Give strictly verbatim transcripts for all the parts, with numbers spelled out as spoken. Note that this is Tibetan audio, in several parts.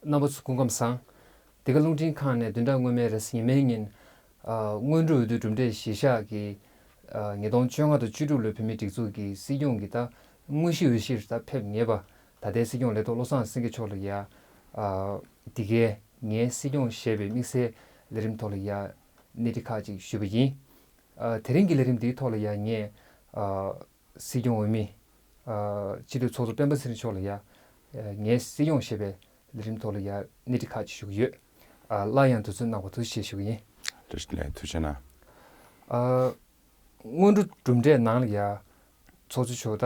རྣམ་པ་ཚོ་སྐུ་ཁམས་བཟང་། འདི་ག་རླུང་འཕྲིན་ཁང་ནས་བདུན་ཕྲག་སྔོན་མའི་རེས་གཟའ་ཉི་མའི་ཉིན། ཨ། སྔོན་འགྲོའི་འོས་བསྡུའི་གྲུབ་འབྲས་གཞིར་བཞག་གིས། ཨ། ཉིས་སྟོང་བཅོ་ལྔ་དང་བཅུ་དྲུག་ལོའི་བོད་མིའི་སྒྲིག་འཛུགས་ཀྱི་སྲིད་སྐྱོང་གི་ད་དངོས་གཞིའི་འོས་གཞིར་ད་ཕེབས་ངེས་པ། ད་ལྟའི་སྲིད་སྐྱོང་ལས་ཐོག་བློ་བཟང་སེང་གེ་མཆོག་ལ་ཡ། ཨ། འདི་གའི་ངའི་སྲིད་སྐྱོང་ཞེས་པའི་དམིགས་བསལ་ལས་རིམ་ཐོག་ལ་ཡ། གནས་འདྲི་ཁག་ཅིག་ཞུས་པ་ཡིན། ཨ། དེ་རིང་གི་ལས་རིམ་འདིའི་ཐོག་ལ་ཡ་ངས། ཨ། སྲིད་སྐྱོང་འོས་མི། ཨ། སྤྱི་འཐུས་ཚོགས་གཙོ་སྤེན་པ་ཚེ་རིང་མཆོག་ལ་ཡ། ཨ། ངའི་སྲིད་སྐྱོང་ཞེས་པའི་ལས་རིམ་ཐོག་ལ་ཡ་གནས་འདྲི་ཁག་ཅིག་ཞུ་གི་ཡོད། ཨ། སླར་ཡང་དུས་ཚོད་གནང་བར་ཐུགས་རྗེ་ཆེ་ཞུ་གི་ཡིན། བཀྲ་ཤིས་བདེ་ལེགས། ཐུགས་རྗེ་གནང་། ཨ། སྔོན་འགྲོ་གྲུབ་འབྲས་ནང་ལ་ཡ། ཚོགས་གཙོ་མཆོག་ད།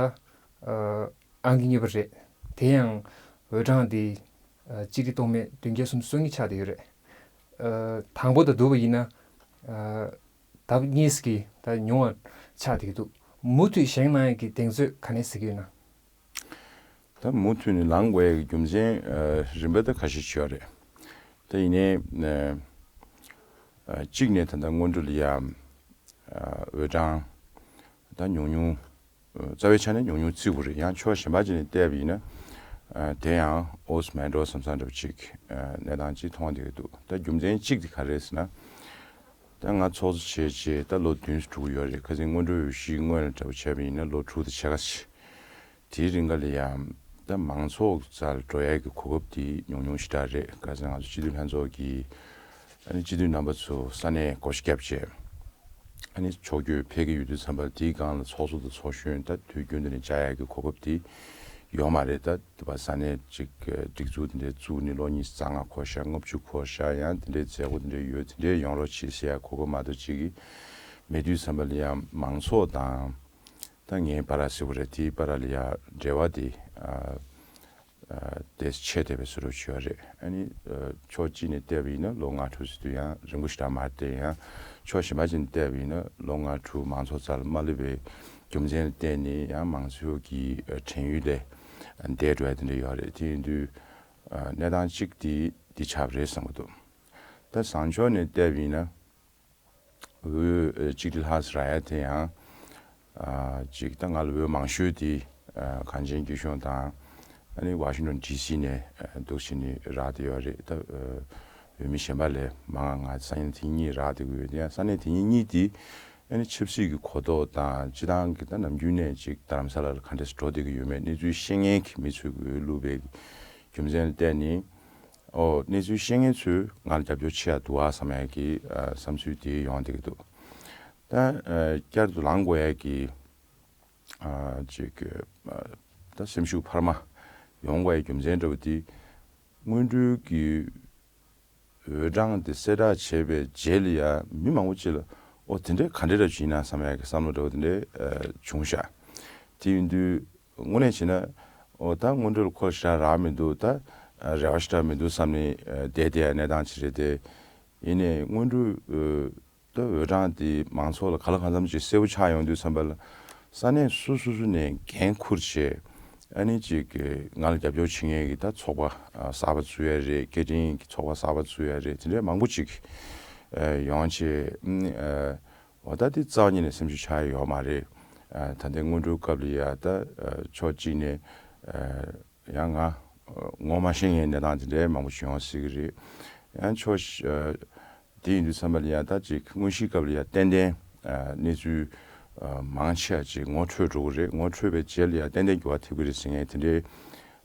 ཨ། ཨང་ཀི་གཉིས་པ་རེད། དེ་ཡང་འོས་གྲངས་དེ། ཨ། གཅིག་བདུན་སྟོང་མེད་བདུན་བརྒྱ་སུམ་ཅུ་སོ་གཉིས་ཆགས་བསྡད་ཡོད་རེད། ཨ། དང་པོ་དང་བསྡུར་བ་ཡིན་ན། ཨ། ལྡབ་གཉིས་ཀྱིས་ད་ཉུང་བ་ཆགས་བསྡད་ཀྱི་འདུག་མུ་མཐུད་བཞེངས་གནང་ཡག་གི་གདེང་ཚོད་ག་ནས་ཟེར་གྱི་ཡོད་ན། ད་མུ་མཐུད་ནས་ལངས་དགོས་ཡག་གི་རྒྱུ་མཚན། ཨ། རིམ་པ་ད་ཁ་ཤས་ཅིག་ཡོད་རེད། ད་ཡིན་ནའི། ཨ། གཅིག་ནས་ད་ལྟ་སྔོན་འགྲོ་ལ་ཡ། ཨ། འོས་གྲངས་ད་ཉུང་ཉུང་། ཨ། རྩ་བའི་ཆ་ནས་ཉུང་ཉུང་བརྩི་དགོས་རེད། ཡང་ཕྱོགས་གཞན་པ་ཅིག་ནས་བལྟས་པ་ཡིན་ན། ཨ། དེ་ཡང་འོས་མེད་འགྲོ་བསམ་བསམ་འདྲ་པོ་ཅིག་ཨ། གནས་སྟངས་ཅིག་མཐོང་བསྡད་ཀྱི་འདུག་ད་རྒྱུ་མཚན་གཅིག་དེ་ག་རེ་རེད་ཟེར་ན། ད་ང་ཚོགས་གཙོ་བྱས་རྗེས་ད་ལོ་བདུན་ཙམ་འགྲོ་གི་ཡོད་རེད། ཁ་སང་སྔོན་འགྲོའི་འོས་གཞིའི་སྔོན་ལ་འདྲ་པོ་བྱས་པ་ཡིན་ན་ལོ་དྲུག་དང་ཕྱེད་ཀ་ཙམ། དེའི་རིང་ག་ལ་ཡང་ད་མང་ཚོགས་རྩ་ལ་འགྲོ་ཡག་གི་གོ་སྐབས་དེ་ཉུང་ཉུང་ཞེ་དྲག་རེད། ཁ་སང་ང་ཚོ་སྤྱི་འཐུས་ལྷན་ཚོགས་ཀྱིས། ཨ་ནི་སྤྱི་འཐུས་རྣམ་པ་ཚོ་ས་གནས་བགོ་བཤའ་བརྒྱབ་བྱས། ཨ་ནི་ཕྱོགས་བསྐྱོད་ཕེབས་ཀྱི་ཡོད་དུས་ཙམ་པ་དེའི་སྒང་ལ་ཚོགས་གཙོ་དང་ཚོགས་གཞོན་ད་དུས་རྒྱུན་དུ་ནས་བཅར་ཡག་གི་གོ་སྐབས་དེ་ཡོད་མ་རེད། ད་དེ་བ་ས་གནས་ཅིག་སྒྲིག་འཛུགས་དེ་འདྲའི་བཙུགས་ནས་ལོ་ཉི་ཤུ་རྩ་ལྔ་འཁོར་ཤག་ལྔ་བཅུ་འཁོར་ཤག་ཡང་དེ་འདྲའི་མཛད་སྒོ་དེ་འདྲ་ཡོད། དེ་འདྲའི་ཡོང་རོགས་གྱིས་ཟེར་ཡག་གོ་སྐབས་མ་གཏོགས་ཅིག་གི་མེད་དུས་ཙམ་པ་ལ་ཡང་མང་ཚོགས་དང་ད་ངའི་བར་ཟེར་དགོས་རེད། དེའི་བར་ལ་ཡང་འབྲེལ་བ་དེ། ཨ། ཨ། དེ་ཆད་བསྡད་པའི་བཟོ་འདྲ་ཅིག་ཡོད་རེད། ཨ་ནི། ཨ། ཕྱོགས་གཅིག་ནས་བལྟས་པ་ཡིན་ན་ལོ་ལྔ་དྲུག་ཟེར་དུས་ཡང་རིང་པོ་ཞེ་དྲག་མ་རེད་དེ། ཡང་ཕྱོགས་གཞན་པ་ཅིག་ནས་བལྟས་པ་ཡིན་ན་ལོ་ལྔ་དྲུག་མང་ཚོགས་རྩ་ལ་མ་སླེབས་པའི་རྒྱུ་མཚན་ལ་བརྟེན་ནས་ཡང་མང་ཚོགས་ཀྱི་ཨ་དྲན་ཡུལ་ལས་འདས་འགྲོ་ཡ་དེ་འདྲ་ཡོད་རེད། དེ་ཡིན་དུས་ཨ་གནས་སྟངས་གཅིག་དེ་འདི་ཆགས་པ་རེད་བསམ་གྱི་འདུག་ད་བཟང་ཕྱོགས་ནས་བལྟས་པ་ཡིན་ན། འོས་གཅིག་སྒྲིལ་ཧ་སི་ར་ཡ་དེ་ཡང་། ཨ། གཅིག་ད་ང་ལ་འོས་མང་ཤོས་དེ། ཨ། གངས་ཅན་སྐྱིད་གཤོངས་དང་། ཨ་ནི་ཝ་ཤིང་ཊོན་ཌི་སི་ནས། ཨ། འདུག་བྱས་ནས་རག་བསྡད་ཡོད་རེད། ད། ཨ། འོས་མི་གཞན་པ་ལས་མང་ང་ས་གནས་དེ་གཉིས་རག་བསྡད་ཀྱི་ཡོད། དེ་ཡང་ས་གནས་དེ་གཉིས་གཉིས་དེ། ཨ་ནི་ཆབ་སྲིད་ཀྱི་གོ་རྟོགས་དང་སྤྱི་བཏང་གི་ད་ནམ་རྒྱུན་ནས་ཅིག་རྡ་རམ་ས་ལ་ལ་ག་འདྲས་འགྲོ་བསྡད་ཀྱི་ཡོད་མེད་གནས་ཚུལ་ཤེས་མཁན་གྱི་མི་ཚོས་འོས་བླུགས་པའི་རྒྱུ་མཚན་ལ་བརྟེན་ནས། ཨོ། གནས་ཚུལ་ཤེས་མཁན་ཚོས་ང་ལ་རྒྱབ་སྐྱོར་བྱེད་ཡ་འདུག་ཨ་བསམ་ཡ་གི། ཨ། བསམ་ཚུལ་དེ་ཡོང་བསྡད་ཀྱི་འདུག་ད། ཨ། བསྐྱར་དུ་ལངས་དགོས་ཡ་གི། ཨ། ཅིག་ཨ། ད་སེམས་ཤུགས་འཕར་མ་ཡོང་དགོས་ཡ་རྒྱུ་མཚན་འདྲ་བོ་དེ། སྔོན་འགྲོའི་གི་འོས་གྲངས་དེ་གསལ་བསྒྲགས་བྱས་པའི་རྗེས་ལ་ཡ་མི་མང་པོ་ཅིག་ལ་ཨོ་དེ་འདྲའི་ག་འདྲ་འདྲ་ཅིག་ཡིན་ན་བསམ་ཡ་གི་བསམ་བློ་འདྲ་བོ་དེ་འདྲའི། ཨ། བྱུང་ཤག་དེ་ཡིན་དུས། དངོས་གནས་བྱས་ན། འོ་ད་སྔོན་འགྲོ་ལ་ཁོ་ཞེ་དྲག་རག་མི་འདུག་ད་རེ་བ་ཞེ་དྲག་མི་འདུག་བསམ་ནས་བསྡད་བསྡད་ཡ་གནས་སྟངས་ཅིག་རེད་དེ། ཡིན་ནའི་སྔོན་འགྲོའི་ད་འོས་གྲངས་དེ་མང་ཚོགས་ལ་ག་ལ་གང་འཚམ་ཅིག་གསལ་པོ་ཆགས་ཡོང་དུས་ཙམ་པ་ལ། ས་གནས་སོ་སོ་སོ་ནས་འགན་འཁུར་བྱས། ཨ་ནི་ཅིག་ང་ལ་རྒྱབ་སྐྱོར་བྱེད་མཁན་གྱི་ད་ཚོགས་པ་གསར་པ་བཙུགས་ཡ་རེད། སྐད་འཕྲིན་གྱི་ཚོགས་པ་གསར་པ་བཙུགས་ཡ་རེད། དེ་འདྲའི་མང་པོ་ཅིག་ཡོང་བྱས། འོ་ད་དེ་རྩ་བ་ཉིད་ནས་སེམས་ཤུགས་ཆག་ཡ་ཡོད་མ་རེད། ཨ། ད་ལྟའི་སྔོན་འགྲོའི་སྐབས་ལ་ཡ་ད། ཨ། ཕྱོགས་གཅིག་ནས། ཨ། ཡང་ང་ངོ་མ་ཤེས་མཁན་གནས་སྟངས་དེ་འདྲའི་མང་པོ་ཞིག་ཡོང་སྲིད་ཀྱི་རེད། ཡང་ཕྱོགས། ཨ། དེ་ཡིན་དུས་ཙམ་པ་ལ་ཡ་ད་ཅིག་དངོས་གཞིའི་སྐབས་ལ་ཡ་ཏན་ཏན། ཨ། གནས་ཚུལ། ཨ། མང་ཆེ་བ་ཅིག་ངོ་འཕྲོད་འགྲོ་གི་རེད། ངོ་འཕྲོད་པའི་རྗེས་ལ་ཡ་ཏན་ཏན་འགྱུར་བ་ཐེབས་ཀྱི་རེད་ཟེར་མཁན་དེ་འདྲའི།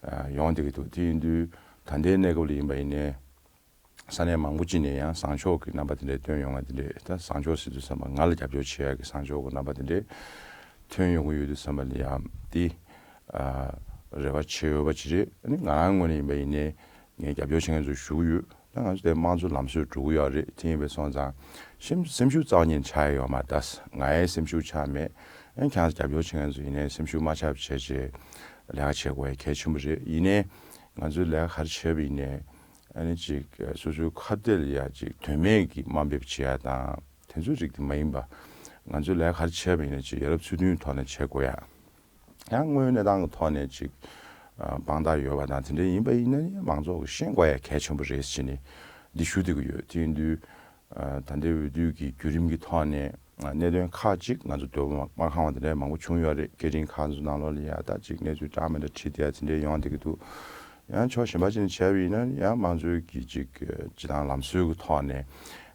ཨ། ཡོང་བསྡད་ཀྱི་འདུག་དེ་ཡིན་དུས་ད་ལྟའི་གནས་སྐབས་ལ་ཡིན་པ་ཡིན་ནའི། ས་གནས་མང་པོ་ཅིག་ནས་ཡང་བཟང་ཕྱོགས་ཀྱི་རྣམ་པ་དེ་འདྲའི་ཐོན་ཡོང་བ་དེ་འདྲའི། ད་བཟང་ཕྱོགས་ཟེར་དུས་ཙམ་པ་ང་ལ་རྒྱབ་སྐྱོར་བྱེད་ཡག་གི་བཟང་ཕྱོགས་ཀྱི་རྣམ་པ་དེ་འདྲའི་ཐོན་ཡོང་གི་ཡོད་དུས་ཙམ་པ་ལ་ཡང་དེ། ཨ། རེ་བ་བྱེད་འོས་པ་ཅིག་རེད། ཨ་ནི་ང་རང་ངོས་ནས་ཡིན་པ་ཡིན་ནའི་ངས་རྒྱབ་སྐྱོར་བྱེད་མཁན་ཚོ་ཞུ་གི་ཡོད། ད་ང་ཚོ་དེ་དམངས་གཙོའི་ལམ་སྲོལ་འགྲོ་གི་ཡོད་རེད། དེ་ཡིན་པས་སོང་ཙང་སེམས་སེམས་ཤུགས་རྩ་བ་ཉིད་ནས་ཆག་ཡ་ཡོད་མ་རེད། ད་ང་ཡའི་སེམས་ཤུགས་ཆག་མེད། ཨ་ནི་ཁྱེད་རང་ཚོ་རྒྱབ་སྐྱོར་བྱེད་མཁན་ཚོ་ཡིན་ནའི་སེམས་ཤུགས་མ་ཆག་པ་བྱས་བྱས་ལས་ཀ་བྱེད་དགོས་ཡ་གལ་ཆེན་པོ་རེད། ཡིན་ནའི་ང་ཚོས་ལས་ཀ་ག་རེ་བྱས་པ་ཡིན་ནའི། ཨ་ནི་ཅིག་སོ་སོའི་ཁ་གཏད་ལ་ཡ་ཅིག་དོན་མེད་ཀྱི་དམའ་འབེབས་བྱེད་ཡ་དང་དེ་ཚོའི་རིགས་དེ་མ་ཡིན་པ། ང་ཚོས་ལས་ཀ་ག་རེ་བྱས་པ་ཡིན་ན་ཅིག་ཡ་རབས་ཚུལ་མཐུན་ཐོག་ནས་བྱེད་དགོས་ཡ། ཡང་དངོས་ཡོད་གནས་སྟངས་ཀྱི་ཐོག་ནས་ཅིག་ཨ། དཔང་རྟགས་ཡོད་པ་དང་དེ་འདྲ་ཡིན་པ་ཡིན་ན་ནི་མང་ཚོགས་ཀྱིས་ཤེས་དགོས་ཡ་གལ་ཆེན་པོ་རེད་ཟེར་ནས་འདི་ཞུ་བསྡད་ཀྱི་ཡོད། དེ་ཡིན་དུས། ཨ། ད་ལྟའི་འོས་བསྡུ་གི་བརྒྱུད་རིམ་གྱི་ཐོག་ནས། ཨ། གནད་དོན་ཁག་ཅིག་ང་ཚོ་འདོད་པ་མ་མ་ཁེངས་པ་དེ་འདྲ་མང་པོ་བྱུང་ཡོད་རེད། སྐད་འཕྲིན་ཁག་ཚོ་ནང་ལོགས་ལ་ཡ་ད་ཅིག་གནས་ཚུལ་འདྲ་མི་འདྲ་བྲིས་བསྡད་ཡ་དེ་འདྲ་ཡོང་བསྡད་ཀྱི་འདུག་ཡང་ཕྱོགས་གཞན་པ་ཅིག་ནས་བྱས་པ་ཡིན་ན་ཡང་དམངས་གཙོའི་གི་ཅིག་སྤྱི་བཏང་ལམ་སྲོལ་གྱི་ཐོག་ནས་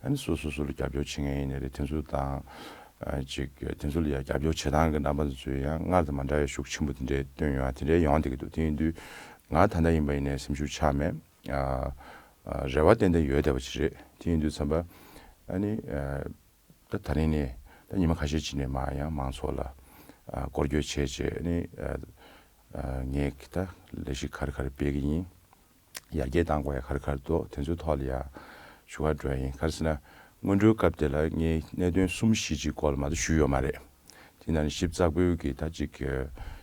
ཨ་ནི་སོ་སོ་སོ་ལ་རྒྱབ་སྐྱོར་བྱེད་མཁན་ཡིན་ནའི་རེད། དེ་ཚོ་དང་ཨ་ཅིག་དེ་ཚོ་ལ་ཡང་རྒྱབ་སྐྱོར་བྱེད་སྟངས་ཀྱི་རྣམ་པ་དེ་ཚོ་ཡང་སྔར་དང་མ་འདྲ་བའི་ཤུགས་ཆེན་པོ་དེ་འདྲའི་བཏོན་ཡོང་ཡ་དེ་འདྲའི་ཡོང་བསྡད་ཀྱི་འདུག་དེ་ཡིན་དུས་ང་ད་ལྟ་ཡིན་པ་ཡིན་ནའི་སེམས་ཤུགས་ཆག་མེད། ཨ་ཨ་རེ་བ་ཏན་ཏན་ཡོད་བསྡད་པ་ཅིག་རེད། དེ་ཡིན་དུས་ཙམ་པ་ཨ་ནི་ཨ་ད་ད་རིང་ནས་ད་ཉི་མ་ཁ་ཤས་ཅིག་ནས་མར་ཡང་མང་ཚོགས་ལ་ཨ་སྐོར་སྐྱོད་བྱས་བྱས་ནས་ཨ་ཨ་ངས་ད་ལས་གཞི་ག་རེ་ག་རེ་སྤེལ་གི་ཡིན། ཡར་རྒྱས་གཏང་དགོས་ཡ་ག་རེ་ག་རེ་འདུག་དེ་ཚོའི་ཐོག་ལ་ཡང་ཞུ་ག་འགྲོ་ཡ་ཡིན། ག་རེ་ཟེར་ན་སྔོན་འགྲོའི་སྐབས་དེ་ལ་ངས་གནད་དོན་གསུམ་བཞི་ཅིག་སྐོར་ལ་མ་གཏོགས་ཞུས་ཡོད་མ་རེད། དེ་ནང་ནས་ཞིབ་ཚགས་པོའི་གི་ད་ཅིག་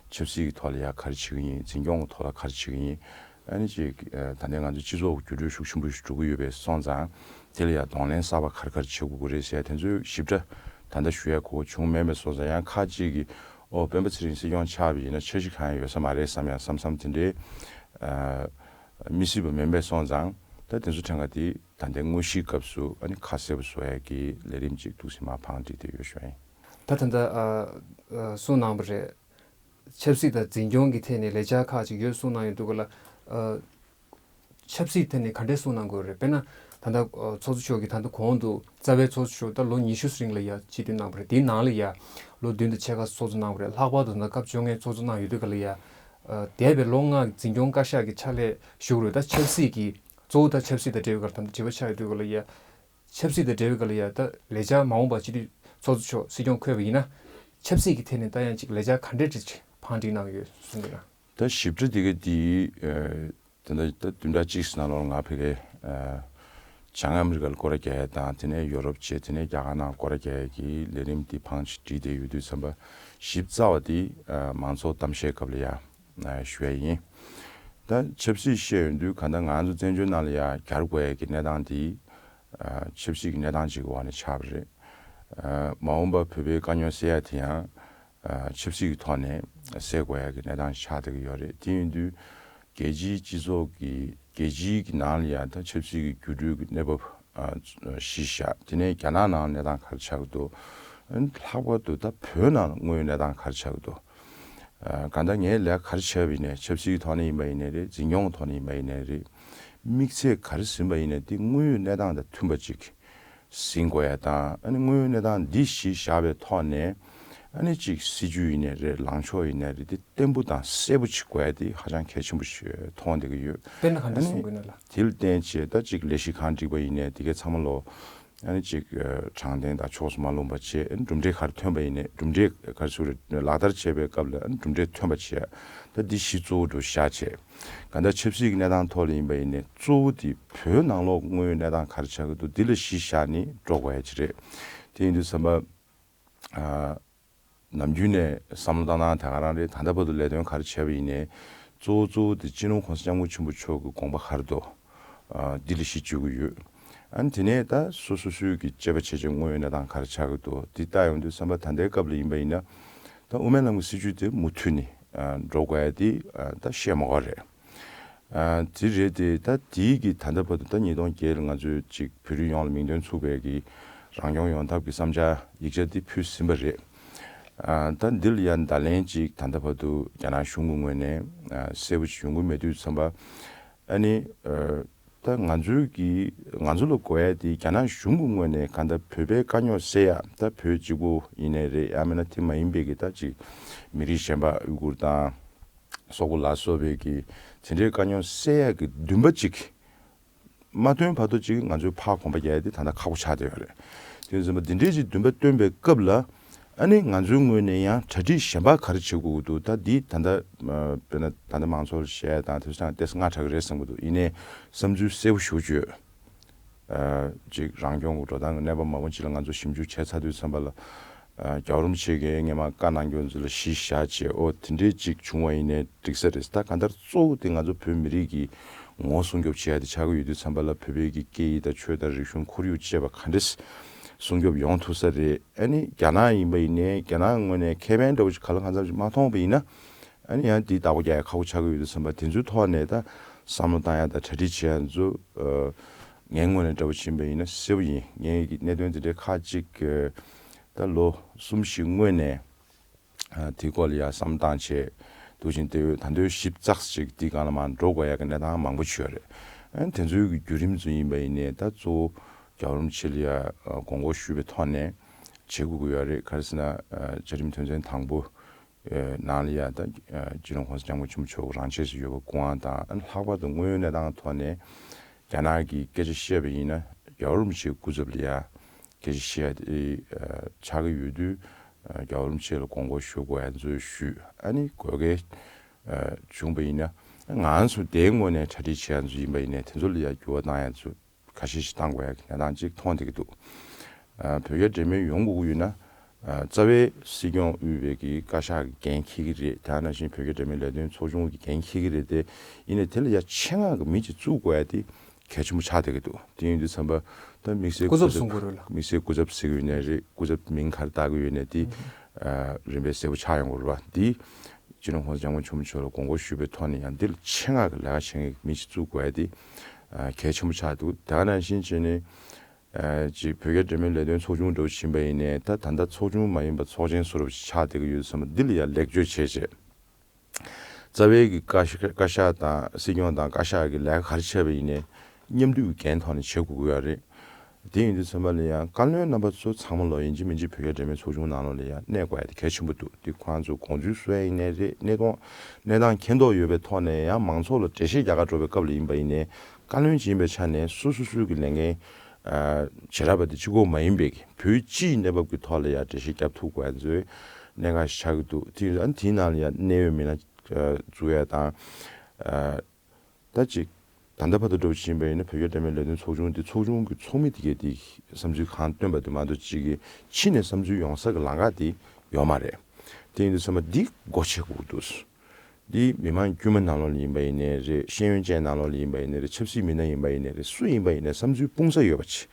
ཆབ་སྲིད་ཀྱི་ཐོག་ལ་ཡང་ག་རེ་བྱེད་ཀྱི་ཡིན། འཛིན་སྐྱོང་གི་ཐོག་ལ་ག་རེ་བྱེད་ཀྱི་ཡིན། ཨ་ནི་ཅིག་ད་ལྟའི་ང་ཚོ་སྤྱི་ཚོགས་ཀྱི་འགྱུར་འགྲོས་ཤུགས་ཆེན་པོ་ཞིག་འགྲོ་གི་ཡོད་པའི་སོང་ཙང་དེ་ལ་ཡང་གདོང་ལེན་གསར་པ་ག་རེ་ག་རེ་བྱེད་དགོས་ཀྱི་རེད་ཟེར་ཡ་དེ་ཚོའི་ཞིབ་ཕྲ་ད་ལྟ་ཞུ་ཡ་གོ་སྐབས་བྱུང་མེད་པའི་སོང་ཙང་ཡང་ཁག་ཅིག་གིས་ཨོ་སྤེན་པ་ཚེ་རིང་སྲིད་སྐྱོང་ཆགས་པ་ཡིན་ན་འཆར་གཞི་གང་ཡང་ཡོད་ས་མ་རེད་བསམ་ཡ་བསམ་བསམ་དེ་འདྲའི་ཨ་མི་སྲིད་པ་མིན་པའི་སོང་ཙང་ད་དེ་ཚོ་ཕྲན་ག་དེ་ད་ལྟའི་དངོས་གཞིའི་སྐབས་སུ་ཨ་ནི་ཁ་གསལ་པོ་བཟོ་ཡ་གི་ལས་རིམ་ཅིག་ཏོག་ཙམ་མར་བང་སྒྲིག་བསྡད་ཡོད་ཞུ་ཡ་ཡིན། ད་ད་ལྟ་ཨ་ཨ་གསུངས་གནང་བ་རེད། ཆབ་སྲིད་དང་འཛིན་སྐྱོང་གི་ཐད་ནས་ལས་འཆར་ཁག་ཅིག་ཡོད་གསུངས་གནང་ཡོད་འདུག་ག་ལ། ཨ་ཆབ་སྲིད་ཐད་ནས་ག་འདྲས་གསུངས་གནང་དགོས་རེད། དཔེར་ན་ད་ལྟ་ཨ་ཚོགས་གཙོ་མཆོག་གིས་ད་ལྟ་གོང་དུ་རྩ་བའི་ཚོགས་གཙོ་མཆོག་ད་ལོ་ཉི་ཤུ་རིང་ལ་ཡ་སྤྱི་འཐུས་གནང་བ་རེད། དེའི་ནང་ལ་ཡ་ལོ་བདུན་དང་ཕྱེད་ཀ་ཚོགས་གཙོ་གནང་བ་རེད། ལྷག་པར་དུ་ད་ལྟ་སྐབས་བཅོ་ལྔའི་ཚོགས་གཙོ་གནང་ཡོད་དུས་ག་ལ་ཡ་ཨ་འདས་པའི་ལོ་ལྔ་འཛིན་སྐྱོང་བཀའ་ཤག་གི་ཕྱག་ལས་ཞུ་དགོས་རེད། ད་ཆབ་སྲིད་ཀྱི་གཙོ་བོ་ད་ཆབ་སྲིད་དང་འབྲེལ་བའི་སྐོར་ད་ལྟ་དྲི་བ་ཆགས་ཡོད་དུས་ག་ལ་ཡ། ཆབ་སྲིད་དང་འབྲེལ་བའི་སྐོར་ལ་ཡ་ད་ལས་འཆར་མ་འོངས་པ་སྤྱི་འཐུས་ཚོགས་གཙོ་མཆོག་སྲིད་སྐྱོང་འཁོད་པ་ཡིན་ན་ཆབ་སྲིད་ཀྱི་ཐད་ནས་ད་ཡང་ཅིག་ལས་འཆར་ག་འདྲས་ཅིག་བང་སྒྲིག་གནང་གི་ཡོད་གསུངས་འདུག་ན། ད་ཞིབ་ཕྲ་དེ་ག་དེ་ད་ལྟ་ད་བདུན་ཕྲག་གཅིག་ནང་ལོགས་ང་ཕ་གིར་བྱང་ཨ་མི་རི་ཀ་ལ་སྐོར་ར་རྒྱག་ཡ་དང་དེ་ནས་ཡོ་རོབ་བྱས་དེ་ནས་རྒྱ་གར་ནང་སྐོར་ར་རྒྱག་ཡ་གི་ལས་རིམ་དེ་བང་ཞིག་བསྒྲིགས་བསྡད་ཡོད་དུས་ཙམ་པ་ཞིབ་ཚགས་པ་དེ་མང་ཚོགས་གཏམ་བཤད་སྐབས་ལ་ཡ་ཞུ་ཡ་ཡིན། ད་ཆབ་སྲིད་བཤད་ཡོང་དུས་གང་ལྟར་ང་ཚོ་བཙན་བྱོལ་ནང་ལ་ཡ་གྱར་དགོས་ཡ་གི་གནས་སྟངས་དེ་ཨ་ཆབ་སྲིད་ཀྱི་གནས་སྟངས་ཅིག་གི་འོག་ནས་ཆགས་པ་རེད། ཨ་མ་འོངས་པར་བོད་པའི་དཀའ་རྙོག་སེལ་ཡ་དེ་ཡང་ཨ་ཆབ་སྲིད་ཀྱི་ཐོག་ནས་སེལ་དགོས་ཡ་གི་གནས་སྟངས་ཆགས་བསྡད་ཀྱི་ཡོད་རེད། དེ་ཡིན་དུས་རྒྱལ་སྤྱིའི་སྤྱི་ཚོགས་ཀྱི་རྒྱལ་སྤྱིའི་གི་ནང་ལ་ཡང་ད་ཆབ་སྲིད་ཀྱི་འགྱུར་འགྲོས་ཀྱི་གནས་བབ་ཨ་གཞི་བཞག་དེ་ནས་རྒྱ་ནག་ནང་གནས་སྟངས་ག་རེ་ཆགས་ཀྱི་འདུག་ཨ་ནི་ལྷག་པར་དུ་ད་བོད་ནང་དངོས་ཡོད་གནས་སྟངས་ག་རེ་ཆགས་ཀྱི་འདུག་ཨ་གང་ལྟར་ངས་ལས་ཀ་ག་རེ་བྱས་པ་ཡིན་ནའི་ཆབ་སྲིད་ཀྱི་ཐོག་ནས་ཡིན་པ་ཡིན་ནའི་རེད། འཛིན་སྐྱོང་གི་ཐོག་ནས་ཡིན་པ་ཡིན་ནའི་རེད། དམིགས་ཚད་ག་རེ་ཟིན་པ་ཡིན་ནའི་དེ་དངོས་ཡོད་གནས་སྟངས་དང་མཐུན་པ་ཅིག་ཟིན་དགོས་ཡ་དང་ཨ་ནི་དངོས་ཡོད་གནས་སྟངས་འདི་གཞི་བཞག་པའི་ཐོག་ནས་ཨ་ནི་ཅིག་སྲིད་ཇུས་ཡིན་ནའི་རེད། ལངས་ཕྱོགས་ཡིན་ནའི་རེད། དེ་བརྟན་པོ་དང་གསལ་པོ་ཅིག་དགོས་ཡ་དེ་ཧ་ཅང་གལ་ཆེན་པོ་ཞིག་མཐོང་བསྡད་ཀྱི་ཡོད། དཔེར་ན་ག་འདྲ་ཨ་ནི་གསུང་དགོས་ན་ལ། དེ་ལ་བརྟེན་བྱས་ད་ཅིག་ལས་གཞི་གང་སྒྲིག་པ་ཡིན་ནའི་དེ་གའི་ཚང་མ་ལོ་ཨ་ནི་གཅིག་ཨ་དྲང་བདེན་དང་ཕྱོགས་སུ་མ་ལྷུང་བ་བྱས། ཨ་ནི་གྲུབ་འབྲས་ག་རེ་ཐོན་པ་ཡིན་ནའི་གྲུབ་འབྲས་ག་རེ་ཟེར་དགོས་རེད། ལག་བསྟར་བྱེད་པའི་སྐབས་ལ་ཨ་ནི་གྲུབ་འབྲས་ཐོན་པ་བྱས། ད་འདི་གཞི་གཙོ་བོ་འདྲ་བཞག་བྱས། གང་ལྟར་ཆབ་སྲིད་ཀྱི་གནས་སྟངས་ཐོག་ལ་ཡིན་པ་ཡིན་ནའི་གཙོ་བོ་དེ་བོད་ནང་ལོགས་དངོས་ཡོད་གནས་སྟངས་ག་རེ་ཆགས་ཀྱི་འདུག་འདི་ལ་གཞི་བཞག་ནས་འགྲོ་དགོས་ཡ་ཅིག་རེད། དེ་ཡིན་དུས་ཙམ་པ་ཨ་ནམ་རྒྱུན་ནས་བསམ་བློ་བཏང་སྟངས་དེ་ག་རང་རེད། ད་ལྟ་བར་དུ་ལས་དོན་ག་རེ་བྱས་པ་ཡིན་ནའི་གཙོ་བོ་གཙོ་བོ་དེ་སྤྱི་ནོར་༸གོང་ས་༸སྐྱབས་མགོན་ཆེན་པོ་མཆོག་གི་དགོངས་པ་ག་རེ་འདུག་ཨ་འདི་ལ་གཞི་བཅོལ་གྱི་ཡོད། ཨ་ནི་དེ་ནས་ད་སོ་སོ་སོའི་གི་དཔྱད་པ་བྱས་བྱས་དངོས་ཡོད་གནས་སྟངས་ག་རེ་ཆགས་ཀྱི་འདུག་འདི་ལྟ་ཡོང་དུས་ཙམ་པ་ད་ལྟའི་སྐབས་ལ་ཡིན་པ་ཡིན་ན་ད་དབུ་མའི་ལམ་གྱི་སྲིད་བྱུས་དེ་མུ་མཐུད་ནས་ཨ་འགྲོ་དགོས་ཡ་དེ་ཨ་ད་བཤད་མ་དགོས་རེད། ཨ་དེ་རེད་དེ། ད་དེའི་གི་ད་ལྟ་བར་དུ་ད་ཉིས་སྟོང་བརྒྱད་ལ་ང་ཚོས་ཅིག་བོད་རིགས་ཡོངས་ལ་མིང་དོན་ཚུགས་པའི་གི་རང་སྐྱོང་ཡོང་ཐབས་ཀྱི་བསམ་འཆར་ཡིག་ཆ་དེ་ཕུལ་ཟིན་པ་རེད། ཨ་ད་འདི་ལ་ཡང་བརྡ་ལན་ཅིག་ད་ལྟ་བར་དུ་རྒྱ་ནག་གཞུང་གི་ངོས་ནས་ཨ་གསལ་པོ་ཅིག་ཡོང་གི་མེད་དུས་ཙམ་པ། ཨ་ནི་ཨ་ད་ང་ཚོའི་གི་ང་ཚོ་ལ་དགོས་ཡ་དེ་རྒྱ་ནག་གཞུང་གི་ངོས་ནས་གང་ལྟར་བོད་པའི་དཀའ་རྙོག་སེལ་ཡ། ད་བོད་གཅིག་པོ་ཡིན་ནའི་རེད། ཡང་མིན་ན་དེ་མ་ཡིན་པའི་གི་ད་ཅིག་མི་རིགས་གཞན་པ་ཨུ་གུར་དང་། སོག་པོ་ལ་སོགས་པའི་གི་དེ་འདྲའི་དཀའ་རྙོག་སེལ་ཡག་གི་འདུན་པ་ཅིག་མ་བཏོན་བར་དུ་ཅིག་ང་ཚོའི་ཕར་གོམ་པ་རྒྱག་ཡ་དེ་ད་ལྟ་ཁག་པོ་ཆགས་བསྡད་ཡོད་རེད། དེ་ཡིན་ཙང་འདི་འདྲའི་ཅིག་འདུན་པ་བཏོན་པའི་སྐབས་ལ་ཨ་ནི་ང་ཚོའི་ངོས་ནས་ཡང་གྲ་སྒྲིག་གཞན་པ་ག་རེ་བྱེད་དགོས་ཀྱི་འདུག་ད་འདི་ད་ལྟ་དཔེར་ན་ད་ལྟ་མང་ཚོགས་ལ་བཤད་ཡ་དང་དེ་ཚོ་ཏོག་ཙམ་སྔ་དྲགས་ཀྱི་རེད་བསམ་གྱི་འདུག་ཡིན་ནའི་བསམ་ཚུལ་གསལ་པོ་ཞེ་པོ་ཅིག་ཡོད། ཨ་ཅིག་རང་སྐྱོང་གི་འགྲོ་སྟངས་ཀྱི་གནས་བབ་མང་པོ་ཅིག་ལ་ང་ཚོ་ཞིབ་འཇུག་བྱས་ཚར་དུས་ཙམ་པ་ལ། ཨ་རྒྱལ་བ་རིན་པོ་ཆེ་གིས་སྔོན་མ་བཀའ་གནང་རྒྱུ་ཚོ་ལ་གཞི་བཞག་བྱས། ཨོ་དེ་འདྲའི་ཅིག་བྱུང་བ་ཡིན་ནའི་འགྲིག་ས་རེད། ད་གང་ལྟར་གཙོ་བོ་དེ་ང་ཚོ་བོད་མི་རིགས་ཀྱི་ངོ་བོ་སྲུང་སྐྱོབ་བྱེད་ཡ་དེ་ཆགས་ཀྱི་ཡོད་དུས་ཙམ་པ་ལ། བོད་པའི་གི་སྐད་ཡིག་དང་ཆོས་དང་རིག་གཞུང་ཁོར་ཡུག་བཅས་པ་ག་འདྲས་སྲུང་སྐྱོབ་ཡོང་ཐུབ་ས་རེད། ཨ་ནི་རྒྱ་ནག་ཡིན་པ་ཡིན་ནའི་རྒྱ་ནག་ངོས་ནས་ཁེ་ཕན་འདྲ་བོ་ཞིག་ག་ལ་གང་འཚམ་ཞིག་མ་མཐོང་བ་ཡིན་ན། ཨ་ནི་ཡང་དེའི་བདག་པོ་རྒྱག་ཡ་ཁག་པོ་ཆགས་ཀྱི་ཡོད་དུས་ཙམ་པ། དེ་ཚོའི་ཐོག་ནས་ད་བསམ་བློ་བཏང་ཡ་དང་གྲ་སྒྲིག་བྱེད་ཡ་ཚོ་ཨ་ངའི་ངོས་ནས་འདྲ་བོ་ཕྱིན་པ་ཡིན་ན་གསལ་པོ་ཡིན། ངའི་གི་གནད་དོན་དེ་འདྲའི་ཁག་ཅིག་ཨ་ད་ལོ་གསུམ་བཞི་སྔོན་ནས་ཨ་དེའི་སྐོར་ལ་ཡ་བསམ་བློ་བཏང་བྱས། འདུག་ཅིང་དེ་ད་དུང་ཞིབ་ཚགས་ཤིག་དེའི་སྒང་ལ་མར་འགྲོ་དགོས་ཡ་གི་གནས་སྟངས་མང་པོ་ཅིག་ཡོད་རེད། ཨ་ནི་དེ་ཚོའི་གི་བརྒྱུད་རིམ་ཚོ་ཡིན་པ་ཡིན་ནའི་ད་གཙོ་བོ་རྒྱལ་བ་རིན་པོ་ཆེ་ལ་ཡ་དགོངས་སྐོར་ཞུས་པའི་ཐོག་ནས་བྱེད་དགོས་ཀྱི་ཡོད་རེད། ག་རེ་ཟེར་ན་བཅའ་ཁྲིམས་དོན་ཚན་དང་པོ་ནང་ལ་ཡ་ད་སྤྱི་ནོར་༸གོང་ས་༸སྐྱབས་མགོན་ཆེན་པོ་མཆོག་རང་ཆས་སུ་ཡོད་པ་སྐུ་དབང་དང་། ཨ་ནི་ལྷག་པར་དུ་དངོས་ཡོད་གནས་སྟངས་ཐོག་ནས་རྒྱ་ནག་གིས་སྐད་ཆ་བཤད་པ་ཡིན་ན་རྒྱལ་བ་རིན་པོ་ཆེའི་སྐུ་ཚབ་ལ་ཡ་སྐད་ཆ་བཤད་དེ་ཆགས་ཀྱི་ཡོད་དུས། རྒྱལ་བ་རིན་པོ་ཆེ་ལ་དགོངས་སྐོར་ཞུ་དགོས་ཡ་ཚོ་ཞུས། ཨ་ནི་དགོས་གལ་བྱུང་པ་ཡིན་ན་ང་ཚོ་དེའི་ངོས་ནས་གྲ་སྒྲིག་བྱེད་ཡ་ཚོ་ཡིན་པ་ཡིན་ནའི་དེ་ཚོ་ལ་ཡ་འགྱུར་བ་བཏང་ཡ་ཚོ་ཁ་ཤས་ཤིག་བཏང་དགོས་ཡ་གི་གནས་སྟངས་ཅིག་མཐོང་བསྡད་ཀྱི་འདུག་བོད་རྒྱ་འབྲེལ་མོལ་ཡོང་དགོས་ཀྱི་ཡོད་ན། རྩ་བའི་སྲིད་སྐྱོང་དབུས་པའི་གི་བཀའ་ཤག་གི་འགན་འཁྱེར་གྱི་རེད། དེ་ནང་བཞིན་བོད་རྒྱ་འབྲེལ་མོལ་ལས་དོན་ཚོགས་ཆུང་གི་འགན་འཁྱེར་གྱི་རེད་དེ། ཡིན་ནའི་དེ་ལ་ཡ་ཆེད་མངགས་ཀྱི་མི་ཅིག་བཙུགས་དགོས་ཡ་དེ་གལ་ཆེན་པོ་ཆགས་བསྡད་ཀྱི་འདུག་དེ་ཡིན་དུས་ཙམ་པ་ད་དམིགས་བསལ་སྐུ་ཚབ་གཟིགས་དགོས་རེད་ལ། དམིགས་བསལ་སྐུ་ཚབ་གཟིགས་ཡོད་ནའི་རེད། སྐུ་ཚབ་མིང་ག་རེ་བཏགས་ཀྱི་ཡོད་ནའི་དེ་རིམ་པས་གསལ་པོ་ཆགས་ཡོང་དགོས་རེད་པ། འདི་སྤྱི་ནོར་༸གོང་ས་༸སྐྱབས་མགོན་ཆེན་པོ་མཆོག་ལ་དགོངས་སྐོར་ཞུས་པའི་ཐོག་ནས་ཡང་འདི་ལ་ཆེད་མངགས་ཀྱི་ལས་ཀ་བྱེད་མཁན་གྱི་མི་ཞིག་བཙུགས་དགོས་ཡ་དེ་གལ་ཆེན་པོ་ཆགས་འདུག་དེ་ག་ནང་བཞིན་བྱས་ནས། ཅིག་བོད་རྒྱ་འབྲེལ་མོལ་ལས་དོན་ཚོགས་ཆུང་འདྲ་བོ་ཕྱིན་པ་ཡིན་ནའི་ད་ད་ལྟ་ཚོགས་ཆུང་མ་ཡིན་པ་ཚོགས་ཆེན་བཟོ་འདྲ་བོ་ཞིག་ཆགས་བསྡད་ཀྱི་ཡོད་ཙང་འདི་ལ་ཡང་ལེགས་བཅོས་བྱས་རྗེས། རྩ་བའི་གི་བཀའ་ཤག་བཀའ་ཤག་དང་སྲིད་སྐྱོང་དང་བཀའ་ཤག་གི་ལས་ཀ་ག་རེ་བྱས་པ་ཡིན་ནའི་མཉམ་འདུས་ཀྱི་འགན་ཐོག་ནས་བྱེད་དགོས་ཀྱི་ཡོད་རེད། དེ་ཡིན་དུས་ཚང་མ་ལ་ཡང་བཀའ་བློན་རྣམ་པ་ཚོ་ཚང་མ་ལོ་ཡིན་གཅིག་མིན་གཅིག་བོད་རྒྱ་འབྲེལ་མོལ་ཚོགས་ཆུང་ནང་ལོགས་ལ་ཡང་གནས་དགོས་ཡ་དེ་གལ་ཆེན་པོ་འདུག་དེ་ཁོང་ཚོ་དགོངས་ཚུལ་བཟོ་ཡ་ཡིན་ནའི་རེད། གནས་སྟངས་གནས་སྟངས་མཁྱེན་རྟོགས་ཡོད་པའི་ཐོག་ནས་ཡང་མང་ཚོགས་ལ་འགྲེལ་བཤད་རྒྱག་ག་འགྲོ་བའི་སྐབས་ལ་ཡིན་པ་ཡིན་ནའི་བཀའ་བློན་ཅིག་ཡིན་པའི་ཆ་ནས་སོ་སོ་སོའི་གི་ལས་འགན་བྱེད་ར་བ་དེ་གཅིག་པོ་མ་ཡིན་པའི་བོད་སྤྱིའི་གནས་བབ་ཀྱི་ཐོག་ལ་ཡང་འགྲེལ་བཤད་རྒྱབ་ཐུབ་དགོས་ཡ་ཚོའི་གནད་འགག་ཞིག་ཆགས་ཀྱི་འདུག་དེ་ཨ་ནི་དེའི་ནང་ལ་ཡང་གནད་ཡོད་མི་སྣ་བཙུགས་ཡ་དང་། ད་ཅིག་ད་ལྟ་བར་དུ་འགྲོ་བཞིན་པ་ཡིན་ན་བོད་རྒྱ་འབྲེལ་མོལ་ལས་དོན་ཚོགས་ཆུང་འདི་ཚོགས་ཆུང་གི་ཚོགས་མི་དེ་གས་དེ་བསམ་ཚུལ་གང་བཏོན་པ་དེ་མ་གཏོགས་ཅིག་གི་ཕྱི་ནས་བསམ་ཚུལ་ཡོང་ས་གི་ལམ་ཁ་དེ་ཡོད་མ་རེད། དེ་ཡིན་དུས་ཚང་མ་འདི་སྒོ་ཕྱེ་དགོས་ཀྱི་འདུག་འདི་མི་མང་དཀྱུས་མ་ནང་ལོགས་ལ་ཡིན་པ་ཡིན་ནའི་རེད། ཤེས་ཡོན་ཅན་ནང་ལོགས་ལ་ཡིན་པ་ཡིན་ནའི་རེད། ཆབ་སྲིད་མི་སྣ་ཡིན་པ་ཡིན་ནའི་རེད། སུ་ཡིན་པ་ཡིན་ནའི་བསམ་ཚུལ་སྤུངས་ས་ཡོད་པ་བྱས།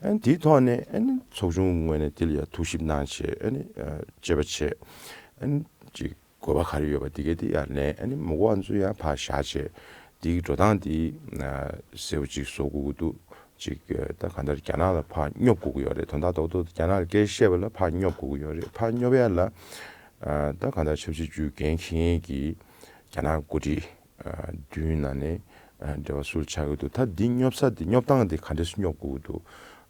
ཨ་ནི་དེའི་ཐོག་ནས་ཨ་ནི་ཚོགས་ཆུང་ངོས་ནས་དེ་ལ་ཡང་ཐུགས་ཞིབ་གནང་བྱས། ཨ་ནི་དཔྱད་པ་བྱས། ཨ་ནི་ཅིག་དགོས་པ་ག་རེ་ཡོད་པ་དེ་གས་དེ་ཡར་ལེན། ཨ་ནི་མ་དགོས་པ་ཚོ་ཡང་ཕར་བཞག་བྱས། དེའི་འགྲོ་སྟངས་དེ་གསལ་པོ་ཅིག་བཟོ་དགོས་ཀྱི་འདུག་ཅིག་ད་གང་ལྟར་རྒྱ་ནག་ལ་ཕར་སྙོབ་དགོས་ཀྱི་ཡོད་རེད། དོན་དག་རྡོག་རྡོག་རྒྱ་ནག་ལ་སྐད་བཤད་པ་ལ་ཕར་སྙོབ་དགོས་ཀྱི་ཡོད་རེད། ཕར་སྙོབ་ཡ་ལ་ད་གང་ལྟར་ཆབ་སྲིད་ཅུས་འགན་འཁྱེར་མཁན་གྱི་རྒྱ་ནག་འགོ་ཁྲིད་མདུན་ནང་ནས་འབྲེལ་བ་སུ་ལ་ཆགས་ཀྱི་འདུག་ད་འདི་སྙོབ་ས་འདི་སྙོབ་སྟངས་འདི་ག་འདྲས་སུ་སྙོབ་དགོས་ཀྱི་འདུག་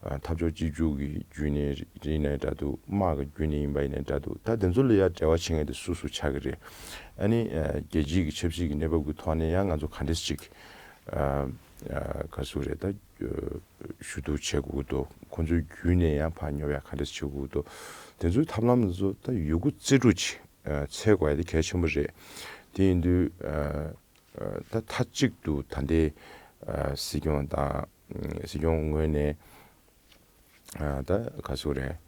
འཐབ་ཕྱོགས་གཅིག་གྱུར་གྱི་བརྒྱུད་ནས་ཡིན་ནའི་འདྲ་འདུག་དམག་གི་བརྒྱུད་ནས་ཡིན་པ་ཡིན་ནའི་འདྲ་འདུག་ད་དེ་ཚོ་ལ་ཡ་འབྲེལ་བ་བྱེད་མཁན་དེ་སུ་སུ་ཆགས་ཀྱི་རེད། ཨ་ནི་རྒྱལ་སྤྱིའི་གི་ཆབ་སྲིད་ཀྱི་གནས་བབ་ཀྱི་ཐོག་ནས་ཡང་ང་ཚོ་ག་འདྲས་ཅིག་ག་ཟེར་རེད། ད་ཞུ་གཏུག་བྱེད་དགོས་ཀྱི་འདུག་ཁོང་ཚོའི་བརྒྱུད་ནས་ཡང་ཕར་སྙོབ་ཡ་ག་འདྲས་བྱེད་དགོས་ཀྱི་འདུག་དེ་ཚོའི་ཐབས་ལམ་དེ་ཚོ་ད་ཡོད་རྒུ་རྩལ་སྤྲུགས་ཅིག་འཚོལ་དགོས་ཡ་དེ་གལ་ཆེན་པོ་རེད། དེ་ཡིན་དུས་ད་མཐའ་གཅིག་ཏུ་ད་ལྟའི་སྲིད་སྐྱོང་དང་སྲིད་སྐྱོང་ངོས་ནས་ད་ག་ཟེར་རེད།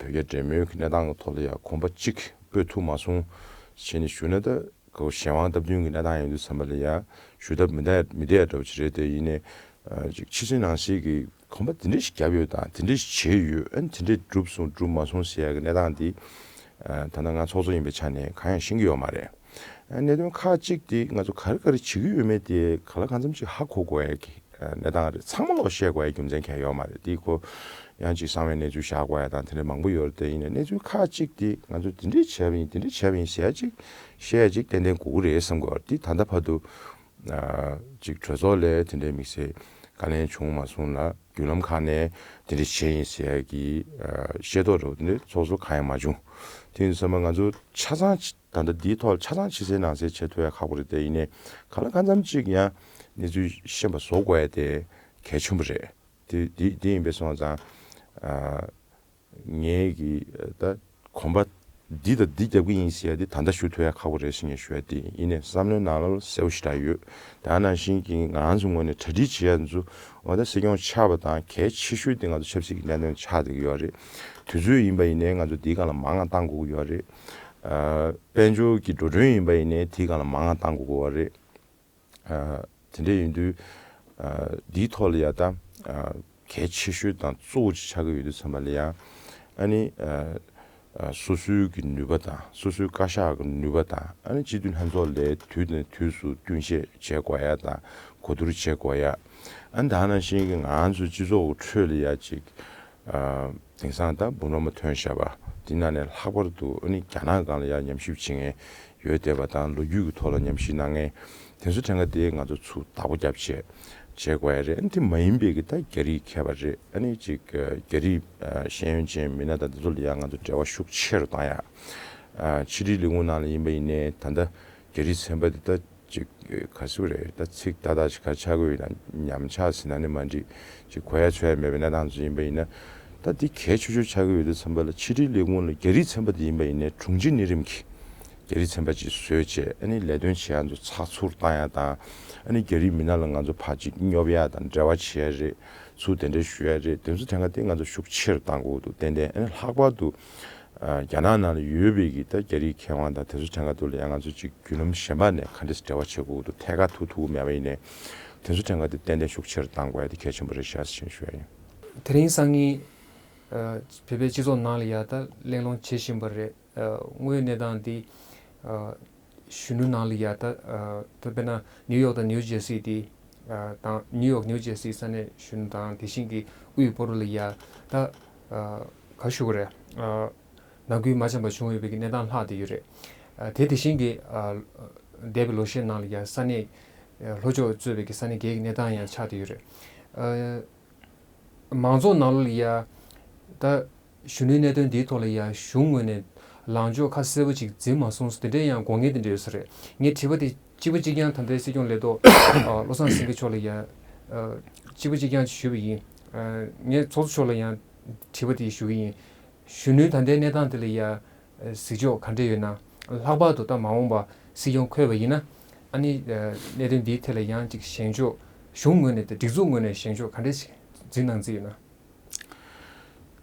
བོད་རྒྱ་འབྲེལ་མོལ་གྱི་གནས་སྟངས་ཀྱི་ཐོག་ལ་ཡང་གོམ་པ་གཅིག་སྤོས་ཐུབ་མ་སོང་བྱས་ནས་ཞུ་ན། ད་ག་གཞན་དབང་སྟབས་བསྟུན་གྱི་གནས་སྟངས་ཡིན་དུས་ཙམ་པ་ལ་ཡང་ཞུ་ཐབས་མི་འདུག་མི་འདུག་འདྲ་བོ་ཅིག་རེད། དེ་ཡིན་ནའི་ཅིག་ཕྱི་ཚུལ་ནང་གསལ་གྱི་གོམ་པ་དེ་འདྲ་ཞིག་བརྒྱབ་ཡོད་དང་དེ་འདྲ་ཞིག་བྱས་ཡོད། ཨ་ནི་དེ་འདྲ་གྲུབ་སོང་གྲུབ་མ་སོང་ཟེར་ཡ་གི་གནས་སྟངས་འདི་ད་ལྟ་ང་ཚོགས་གཙོ་ཡིན་པའི་ཆ་ནས་གང་ཡང་ཤེས་ཀྱི་ཡོད་མ་རེད། གནད་དོན་ཁག་ཅིག་དེ་ང་ཚོ་ག་རེ་ག་རེ་བྱེད་ཀྱི་ཡོད་མེད་དེ་གང་ལ་གང་འཚམ་ཅིག་ཧ་གོ་དགོས་ཡ་གི་གནས་སྟངས་རེད། ཚང་མ་ལོག་བཤད་དགོས་ཡ་རྒྱུ་མཚན་གང་ཡང་ཡོད་མ་རེད། དེ་ཁོ་ཡང་ཅིག་གསང་བའི་གནས་ཚུལ་བཞག་དགོས་ཡ་དང་དེ་འདྲ་མང་པོ་ཡོད་རེད། དེ་ཡིན་ནའི་གནས་ཚུལ་ཁག་ཅིག་དེ་ང་ཚོ་དེ་འདྲས་བྱས་པ་ཡིན་དེ་འདྲས་བྱས་པ་ཡིན་ཟེར་ཡ་ཅིག་བཤད་ཡ་ཅིག་ཏན་ཏན་དགོས་ཀྱི་རེད་བསམ་གྱི་ཡོད་རེད། དེ་ད་ལྟ་བར་དུ་ཅིག་གྲོས་ཚོགས་ལས་དེ་འདྲའི་དམིགས་བསལ་བཀའ་ལན་བྱུང་མ་སོང་ལ་བརྒྱུད་ལམ་ཁག་ནས་དེ་འདྲ་བྱས་ཡིན་ཟེར་ཡ་གི་ཤེས་རྟོགས་འདྲ་བོ་དེ་འདྲ་ཚོགས་གཙོ་གང་ཡང་མ་བྱུང་། དེ་ཡིན་ཙང་ང་ཚོ་ཆ་ཚང་ད་ལྟ་འདིའི་ཐོག་ལ་ཆ་ཚང་ཕྱི་གསལ་ནང་གསལ་བྱེད་ཐུབ་ཡ་ཁག་པོ་རེད། དེ་ཡིན་ནའི་གང་ལ་གང་འཚམ་ཅིག་ཡང་གནས་ཚུལ་ཤེས་པ་བཟོ་དགོས་ཡ་དེ་གལ་ཆེན་པོ་རེད། དེ་དེ་དེ་ཡིན་པས་སོང་ཙང་ཨ་ངས་ཀྱི་ད་གོམ་པ་འདི་དང་འདི་རྒྱབ་ཀྱི་ཡིན་ཟེར་ཡ་དེ་ད་ལྟ་ཞུ་ཐུབ་ཡ་ཁག་པོ་རེད་ཟེར་ངས་ཞུ་ཡ་དེ་ཡིན་ནའི་བསམ་བློའི་ནང་ལ་གསལ་པོ་ཞེ་དྲག་ཡོད། ད་ནང་བཞིན་གྱི་ང་ཚོ་ངོས་ནས་གྲ་སྒྲིག་བྱེད་ཡ་ཚོ་འོ་ད་སྲིད་སྐྱོང་ཆགས་པ་དང་གལ་ཆེ་ཤོས་དེ་ང་ཚོ་ཆབ་སྲིད་ཀྱི་གནད་དོན་ཆགས་བསྡད་ཀྱི་ཡོད་རེད། དུས་ཚོད་ཡིན་པ་ཡིན་ནའི་ང་ཚོ་འདིའི་སྒང་ལ་མང་ང་བཏང་དགོས་ཀྱི་ཡོད་རེད། ཨ་དཔལ་འབྱོར་གྱི་འགྲོ་གྲོན་ཡིན་པ་ཡིན་ནའི་དེའི་སྒང་ལ་མང་ང་བཏང་དགོས་ཀྱི་ཡོད་རེད། ཨ་དེ་འདྲ་ཡིན་དུས་ཨ་འདིའི་ཐོག་ལ་ཡ་ད་ཨ་གལ་ཆེ་ཤོས་དང་གཙོ་བོ་ཅིག་ཆགས་ཀྱི་ཡོད་དུས་ཙམ་པ་ལ་ཡ་ཨ་ནི་ཨ་ཨ་སོ་སོའི་གི་ནུས་པ་དང་སོ་སོའི་བཀའ་ཤག་གི་ནུས་པ་དང་ཨ་ནི་སྤྱི་འཐུས་ལྷན་ཚོགས་ལས་དུས་ནས་དུས་སུ་བསྟུན་ཞིབ་བྱེད་དགོས་ཡ་དང་གོ་བསྡུར་བྱེད་དགོས་ཡ། ཨ་ནི་ད་ནང་བཞིན་གྱི་ང་ཚོའི་སྤྱི་ཚོགས་ཀྱི་ཁྲོད་ལ་ཡ་ཅིག་ ཨ་དེང་སང་ད་འབུམ་རམས་པ་ཐོན་བཞག་པ་འདི་ནང་ནས་ལྷག་པར་དུ་ཨ་ནི་རྒྱ་ནག་སྒང་ལ་ཡང་ཉམས་ཞིབ་བྱེད་མཁན་ཡོད་བསྡད་པ་དང་། ལོ་རྒྱུས་ཀྱི་ཐོག་ལ་ཉམས་ཞིབ་གནང་མཁན་དེ་ཚོ་གྲངས་ཀ་དེ་ང་ཚོ་ཚུར་བདག་པོ་རྒྱབ་བྱས་བྱེད་དགོས་ཡ་རེད། ཨ་ནི་དེ་མ་ཡིན་པའི་གི་ད་རྒྱ་རིགས་མཁས་པ་རེད། ཨ་ནི་ཅིག་རྒྱ་རིགས་ཤེས་ཡོན་ཅན་མི་སྣ་དང་དེ་ཚོ་ལ་ཡང་ང་ཚོ་འབྲེལ་བ་ཤུགས་ཆེ་རུ་བཏང་ཡ། ཨ་ཕྱི་དྲིལ་ལས་ཁུངས་ནང་ལ་ཡིན་པ་ཡིན་ནའི་ད་ལྟ་རྒྱ་རིགས་ཚན་པ་དེ་ད་ཅིག་ག་ཟེར་རེད། ད་ཚིག་ཏག་ཏག་ཅིག་ག་ཆགས་ཀྱི་ཡོད་ན་ཉམས་ཆག་ཟེར་ན་ནི་མ་འགྲིག་ཅིག་གོ་ཡ་ཆོད་ཡ་མེད་པའི་གནས་སྟངས་ཚོ་ཡིན་པ་ཡིན་ན། ད་འདི་གལ་ཆེ་ཤོས་ཆགས་ཀྱི་ཡོད་དུས་ཙམ་པ་ལ་ཕྱི་དྲིལ་ལས་ཁུངས་ལ་རྒྱ་རིགས་ཚན་པ་དེ་ཡིན་པ་ཡིན་ནའི་དྲུང་ཆེ་གནས་རིམ་གྱི་རྒྱ་རིགས་ཚན་པ་ཅིག་བཟོས་བྱས། ཨ་ནི་ལས་དོན་བྱེད་ཡ་ཚོ་ཚགས་ཚུད་བཏང་ཡ་དང་། ཨ་ནི་རྒྱ་རིགས་མི་སྣ་ལ་ང་ཚོ་ཕར་ཅིག་སྙོབ་ཡ་དང་འབྲེལ་བ་བྱེད་ཡ་རེད། ཚུར་དེ་འདྲ་ཞུ་ཡ་རེད། དེ་ཚོ་གྲངས་ཀ་དེ་ང་ཚོ་ཤུགས་ཆེ་རུ་བཏང་དགོས་འདུག་ཏན་ཏན། ཨ་ནི་ལྷག་པར་དུ་ཨ་རྒྱ་ནག་ནང་ལ་ཡོད་པའི་གི་ད་རྒྱ་རིགས་མཁས་དབང་དང་དེ་ཚོ་གྲངས་ཀ་དེ་ལ་ཡང་ང་ཚོ་ཅིག་བརྒྱུད་ལམ་གཞན་པ་ནས་ག་འདྲས་འབྲེལ་བ་བྱེད་དགོས་འདུག་ཐད་ཀར་ཐུག་ཐུབ་ཀྱི་མེད་པ་ཡིན་ནའི་དེ་ཚོ་གྲངས་ཀ་དེ་ཏན་ཏན་ཤུགས་ཆེ་རུ་གཏང་དགོས་ཡ་དེ་གལ་ཆེན་པོ་རེད་ཤག་ཟེར་ཞུ་ཡ་ཡིན། དེ་རིང་སང་ཉིན་ཨ་བོད་པའི་སྤྱི་ཚོགས་ནང་ལ་ཡ་ད་གླེང་སློང་བྱེད་བཞིན་པ་རེད། ཨ་དངོས་གནས་དང་འདི་ཨ་གཞོན་ནུ་ནང་ལ་ཡ་ད་ཨ་ད་དཔེར་ན་ནིའུ་ཡོག་དང་ནིའུ་ཇེར་སི་དེ་ཨ་དང་ནིའུ་ཡོག་ནིའུ་ཇེར་སི་ས་གནས་གཞོན་ནུ་དང་དེ་བཞིན་གྱི་དབུས་བོད་རིགས་ལ་ཡ་ད་ཨ་ག་ཞུ་དགོས་རེད། ཨ་ནང་ཁུལ་མ་འཆམ་པ་བྱུང་ཡོད་པའི་གི་གནས་སྟངས་ལྷག་བསྡད་ཡོད་རེད། ཨ་དེ་དེ་བཞིན་གྱི་ཨ་འདས་པའི་ལོ་ཤས་ནང་ལ་ཡ་ས་གནས་ཨ་ལྷོ་ཕྱོགས་གཙོས་པའི་གི་ས་གནས་བརྒྱད་ཀྱི་གནས་སྟངས་ཡང་ཆགས་བསྡད་ཡོད་རེད། ཨ་མང་ཚོགས་ནང་ལོགས་ལ་ཡ་ད་གཞོན་ནུའི་གནད་དོན་འདིའི་ཐོག་ལ་ཡ་གཞུང་ངོས་ནས་ལངས་ཕྱོགས་ཁ་གསལ་པོ་ཅིག་འཛིན་མ་སོང་ཟེར་དེ་འདྲའི་ཡང་དགོངས་ངེས་དེ་འདྲ་ཡོད་ས་རེད། ངས་དྲི་བ་དེ་གཅིག་པ་གཅིག་རྐྱང་ད་ལྟའི་སྲིད་སྐྱོང་ལས་ཐོག་ཨ་བློ་བཟང་སེང་གེ་མཆོག་ལ་ཡ་ཨ་གཅིག་པ་གཅིག་རྐྱང་ཅིག་ཞུས་པ་ཡིན། ཨ་ངས་ཚོགས་གཙོ་མཆོག་ལ་ཡང་དྲི་བ་དེ་ཞུ་གི་ཡིན། གཞོན་ནུའི་ད་ལྟའི་གནས་སྟངས་དེ་ལ་ཡ་ཨ་གཟིགས་ཕྱོགས་ག་འདྲ་ཡོད་ན། ལྷག་པར་དུ་ད་མ་འོངས་པ་སྲིད་སྐྱོང་འཁོད་པ་ཡིན་ན། ཨ་ནི་ཨ་གནད་དོན་འདིའི་ཐད་ལ་ཡང་ཅིག་བཞེངས་ཕྱོགས་གཞུང་ངོས་ནས་དང་སྒྲིག་འཛུགས་ངོས་ནས་བཞེངས་ཕྱོགས་ག་འདྲ་ཞིག་འཛིན་གནང་རྩིས་ཡོད་ན།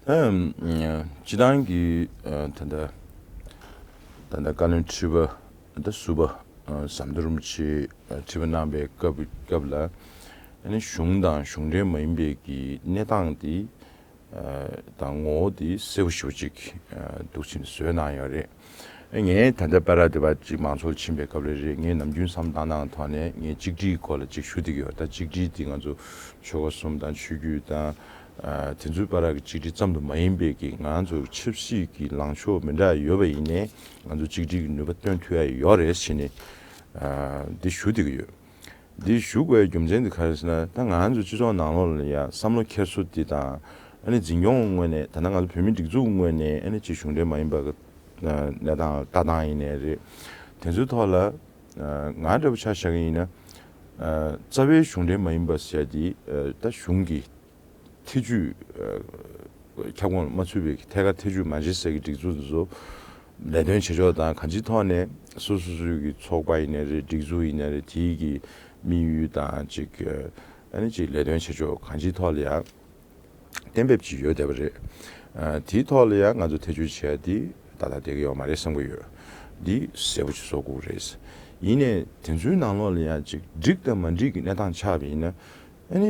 ཨམ། སྤྱི་བཏང་གི་ཨ་ད་ལྟ་ད་ལྟ་བཀའ་བློན་ཁྲི་པ་ད་ཟུར་པ་ཨ་ཟམ་གདོང་རིན་པོ་ཆེ་ཨ་ཁྲི་པ་གནང་པའི་སྐབས་སྐབས་ལ་ཨ་ནི་གཞུང་དང་གཞུང་འབྲེལ་མ་ཡིན་པའི་གི་གནས་སྟངས་དེ་ཨ་དང་ངོ་བོ་དེ་གསལ་པོ་ཞེ་པོ་ཅིག་ཨ་འདུག་ཕྱིན་བཟོས་གནང་ཡོད་རེད། ངས་ད་ལྟ་པར་དེ་བ་ཅིག་མང་ཚོགས་ལ་ཕྱིན་པའི་སྐབས་ལ་རེད། ངས་ནམ་རྒྱུན་བསམ་བཏང་སྟངས་ཐོག་ནས་ངས་གཅིག་སྒྲིལ་སྐོར་ལ་ཅིག་ཞུ་བསྡད་ཀྱི་ཡོད། ད་གཅིག་སྒྲིལ་དེ་ང་ཚོ་ཆོལ་ཁ་གསུམ་དང་ཆོས་བརྒྱུད་དང་ཨ་དེ་ཚོའི་བར་གྱི་གཅིག་སྒྲིལ་ཙམ་དུ་མ་ཡིན་པའི་གི་ང་ཚོ་ཆབ་སྲིད་ཀྱི་ལངས་ཕྱོགས་མི་འདྲ་ཡོད་པ་ཡིན་ནའི་ང་ཚོ་གཅིག་སྒྲིལ་གྱི་ནུས་པ་བཏོན་ཐུབ་ཡ་ཡོད་རེད་ཟེར་ནས་ཨ་འདི་ཞུ་བསྡད་ཀྱི་ཡོད། འདི་ཞུ་དགོས་རྒྱུ་མཚན་འདི་ག་རེ་ཟེར་ན། ད་ང་ཚོ་སྤྱི་ཚོགས་ནང་ལོགས་ལ་ཡ་བསམ་བློ་འཁྱེར་སོ་འདི་དང་། ཨ་ནི་འཛིན་སྐྱོང་ངོས་ནས་ད་ལྟ་ང་ཚོ་བོད་མི་སྒྲིག་འཛུགས་ངོས་ནས་ཨ་ནི་ཅིག་གཞུང་འབྲེལ་མ་ཡིན་པ་གི་གནས་སྟངས་ལྟ་སྟངས་ཡིན་ནའི་རེད། དེ་ཚོའི་ཐོག་ལ་ང་འདྲ་པོ་ཆ་བཞག་གི་ཡིན་ན། རྩ་བའི་གཞུང་འབྲེལ་མ་ཡིན་པ་ཟེར་ཡ་འདི་ད་གཞུང་གི་ཐེ་ཇུས་ཁྱབ་ཁོངས་ལ་མ་ཚུད་པའི་ཐད་ཀར་ཐེ་ཇུས་མ་བྱེད་ཟེར་གྱི་སྒྲིག་འཛུགས་འདི་ཚོ་ལས་དོན་བྱེད་ཕྱོགས་དང་གང་ཅིའི་ཐོག་ནས་སོ་སོ་སོའི་གི་ཚོགས་པ་ཡིན་ནའི་རེད། སྒྲིག་འཛུགས་ཡིན་ནའི་རེད། དེའི་གི་དམིགས་ཡུལ་དང་ཅིག་ཨ་ནི་ཅིག་ལས་དོན་བྱེད་ཕྱོགས་གང་ཅིའི་ཐོག་ལ་ཡང་གཏན་འབེབས་ཅིག་ཡོད་བསྡད་པ་རེད། ཨ་དེའི་ཐོག་ལ་ཡང་ང་ཚོ་ཐེ་ཇུས་བྱས་དེ་ཏག་ཏག་བསྡད་ཀྱི་ཡོད་མ་རེད་བསམ་གྱི་ཡོད། འདི་གསལ་པོ་ཅིག་བཟོ་དགོས་རེད། ཡིན་ནའི་དེ་ཚོའི་ནང་ལོགས་ལ་ཡང་ཅིག་འགྲིག་དང་མ་འགྲིག་གི་གནས་སྟངས་ཆགས་པ་ཡིན་ན། ཨ་ནི་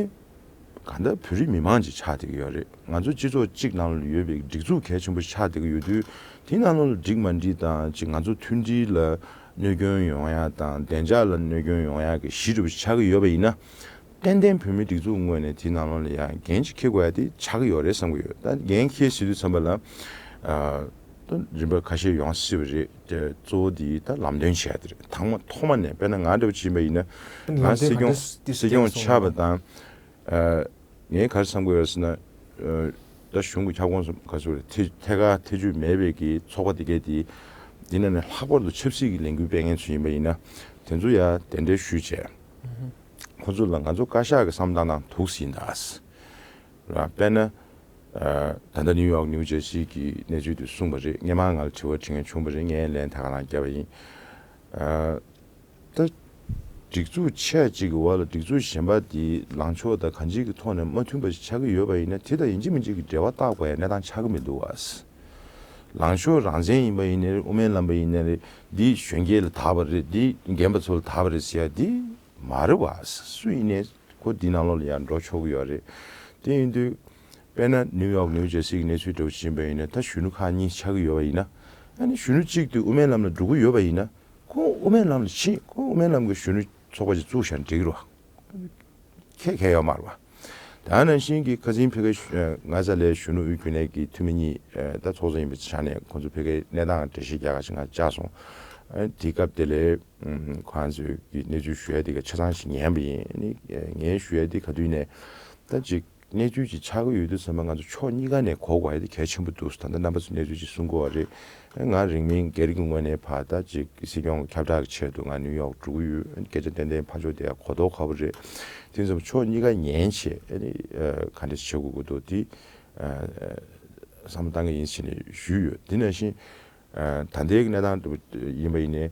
གང་ལྟར་བོད་རིགས་མི་མང་ཅིག་ཆགས་བསྡད་ཀྱི་ཡོད་རེད། ང་ཚོ་སྤྱི་ཚོགས་གཅིག་ནང་ལ་ཡོད་པའི་སྒྲིག་འཛུགས་གལ་ཆེན་པོ་ཆགས་བསྡད་ཀྱི་ཡོད་དུས། དེའི་ནང་ལོགས་ལ་འགྲིག་མ་འགྲིག་དང་ཅིག་ང་ཚོ་མཐུན་སྒྲིལ་ལ་གནོད་སྐྱོན་ཡོང་ཡ་དང་བདེ་འཇགས་ལ་གནོད་སྐྱོན་ཡོང་ཡ་གི་གཞི་འདྲ་པོ་ཆགས་ཀྱི་ཡོད་པ་ཡིན་ན། ཏན་ཏན་བོད་མིའི་སྒྲིག་འཛུགས་ངོས་ནས་དེའི་ནང་ལོགས་ལ་ཡང་འགན་ཅིག་འཁྱེར་དགོས་ཡ་དེ་ཆགས་ཀྱི་ཡོད་རེད་བསམ་གྱི་ཡོད། ད་འགན་འཁྱེར་ཟེར་དུས་ཙམ་པ་ལ་ཨ་ད་རིམ་པ་ཁ་ཤས་ཡོང་སྲིད་པ་རེད། དེ་གཙོ་བོ་དེ་ད་ལམ་སྟོན་བྱེད་ཡ་དེ་རེད། དང་མ་ཐོག་མ་ནས་དཔེར་ན་ང་འདྲ་པོ་ཅིག་ཡིན་པ་ཡིན་ན། ང་ལམ་སྟོན་སྲིད་སྐྱོང་ག་འདྲ་སྲིད་སྐྱོང་སྟོན་སོང་ཆགས་པ་དང་། ཨ་ངས་ག་རེ་བསམ་དགོས་ཡོད་ཟེར་ན། ཨ་ད་གཞུང་གི་ཁྱབ་ཁོངས་སུ་ག་ཚོད་རེད། ཐེ་ཐད་ཀར་ཐེ་ཇུས་མེད་པའི་གི་ཚོགས་པ་དེ་གས་དེ་འདི་ནང་ནས་ལྷག་པར་དུ་ཆབ་སྲིད་ཀྱི་ལས་འགུལ་སྤེལ་མཁན་ཚོ་ཡིན་པ་ཡིན་ན། དེ་ཚོ་ཡ་གདན་འདྲེན་ཞུས་བྱས། ཁོ་ཚོ་ལ་ང་ཚོ་བཀའ་ཤག་གི་བསམ་སྟངས་དང་ཐུག་ཟིན་ད། ར་དཔེར་ན། ཨ་ད་ལྟ་ནིའུ་ཡོག་ནིའུ་ཇར་སི་གི་གནས་ཚུལ་དེ་གསུངས་པ་རེད། སྔན་མ་ང་ལ་དྲི་བ་དྲི་མཁན་བྱུང་བ་རེད། ངས་ལན་ད་ག་རང་བརྒྱབ་པ་ཡིན། ཨ་ད་སྒྲིག་འཛུགས་ཆེ་གཅིག་གི་འོག་ལ་སྒྲིག་འཛུགས་གཞན་པ་དེ་ལངས་ཕྱོགས་དང་གང་ཅིའི་གི་ཐོག་ནས་མ་མཐུན་པ་ཞིག་ཆགས་ཀྱི་ཡོད་པ་ཡིན་ན། དེ་དང་ཡིན་གཅིག་མིན་གཅིག་གི་འབྲེལ་བ་བཏགས་དགོས་ཡ་གནས་སྟངས་ཆགས་ཀྱི་མི་འདུག་བ། ལངས་ཕྱོགས་རང་བཙན་ཡིན་པ་ཡིན་ནའི་རེད། དབུ་མའི་ལམ་པ་ཡིན་ནའི་རེད། འདི་གཞོན་སྐྱེས་ལ་དག་པ་རེད། འདི་རྒན་པ་ཚོ་ལ་དག་པ་རེད་ཟེར་ཡ་འདི་མ་རེད་བ། སུ་ཡིན་ནའི་ཁོ་འདི་ནང་ལོགས་ལ་ཡང་འགྲོ་ཆོག་གི་ཡོད་རེད། དེ་ཡིན་དུས་དཔེར་ན་ནིའུ་ཡོག་ནིའུ་ཇར་སི་གི་གནས་ཚུལ་འདྲ་པོ་ཕྱིན་པ་ཡིན་ན། ད་གཞོན་ནུ་ཁག་གཉིས་ཆགས་ཀྱི་ཡོད་པ་ཡིན་ན། ཨ་ནི་གཞོན་ནུ་གཅིག་དེ་དབུ་མའི་ལམ་ལ་འགྲོ་གི་ཡོད་པ་ཡིན་ན། ཁོ་དབུ་མའི་ལམ་ལ་ཕྱིན། ཁོ་དབུ་མའི་ལམ་གྱི་གཞོན་ནུ་ཚོགས་པ་ཅིག་བཙུགས་བཞག་ན་འགྲིག་གི་རེད་བ། ཁྱད་ཁྱད་ཡོད་མ་རེད་བ། ད་ནང་བཞིན་གྱི་ཁ་སང་ཕ་གིའི་ང་ཚོ་ལས་གཞོན་ནུ་དབུས་རྒྱུན་ལས་ཀྱི་འཐུས་མི་གཉིས་ད་ཚོགས་གཙོ་ཡིན་པའི་ཆ་ནས་ཁོང་ཚོ་ཕ་གིའི་གནས་སྟངས་འགྲེལ་བཤད་རྒྱག་ག་ཞིག་ང་བཅར་སོང་། དེའི་སྐབས་དེ་ལས་ཁོང་ཚོས་ཀྱི་གནས་ཚུལ་ཞུ་ཡ་དེ་ག་ཆ་ཚང་ཞིག་ཉན་པ་ཡིན། ངས་ཞུ་ཡ་དེ་ག་དུས་ནས་ད་ཅིག་གནས་ཚུལ་ཅིག་ཆགས་ཀྱི་ཡོད་དུས་ཙམ་པ་ང་ཚོ་ཕྱོགས་གཉིས་ཀ་ནས་གོ་དགོས་ཡ་དེ་གལ་ཆེན་པོ་འདུག་ད་ལྟ་རྣམ་པ་ཚོས་གནས་ཚུལ་ཅིག་གསུང་གི་ཡོད་རེད། ང་རིང་མིན་སྒེར་གྱི་ངོས་ནས་ཕར་ད་ཅིག་སྲིད་སྐྱོང་གི་ཁྱབ་བསྒྲགས་ཀྱི་ཆེད་དུ་ང་ནིའུ་ཡོག་འགྲོ་གི་ཡོད། སྐད་ཆ་ཏན་ཏན་ཕར་ཕྱོགས་དེ་གོ་ཐོས་ཁ་པོ་རེད། དེ་ཙམ་ཕྱོགས་གཉིས་ཀ་ཉན་བྱས་ཨ་ནི་ག་འདྲ་བྱེད་དགོས་ཀྱི་འདུག་དེ་བསམ་བློ་བཏང་གི་ཡིན་ཟེར་ནས་ཞུས་ཡོད། དེ་ནང་བཞིན་ད་ལྟའི་གནས་སྟངས་དུ་ཡིན་པ་ཡིན་ནའི་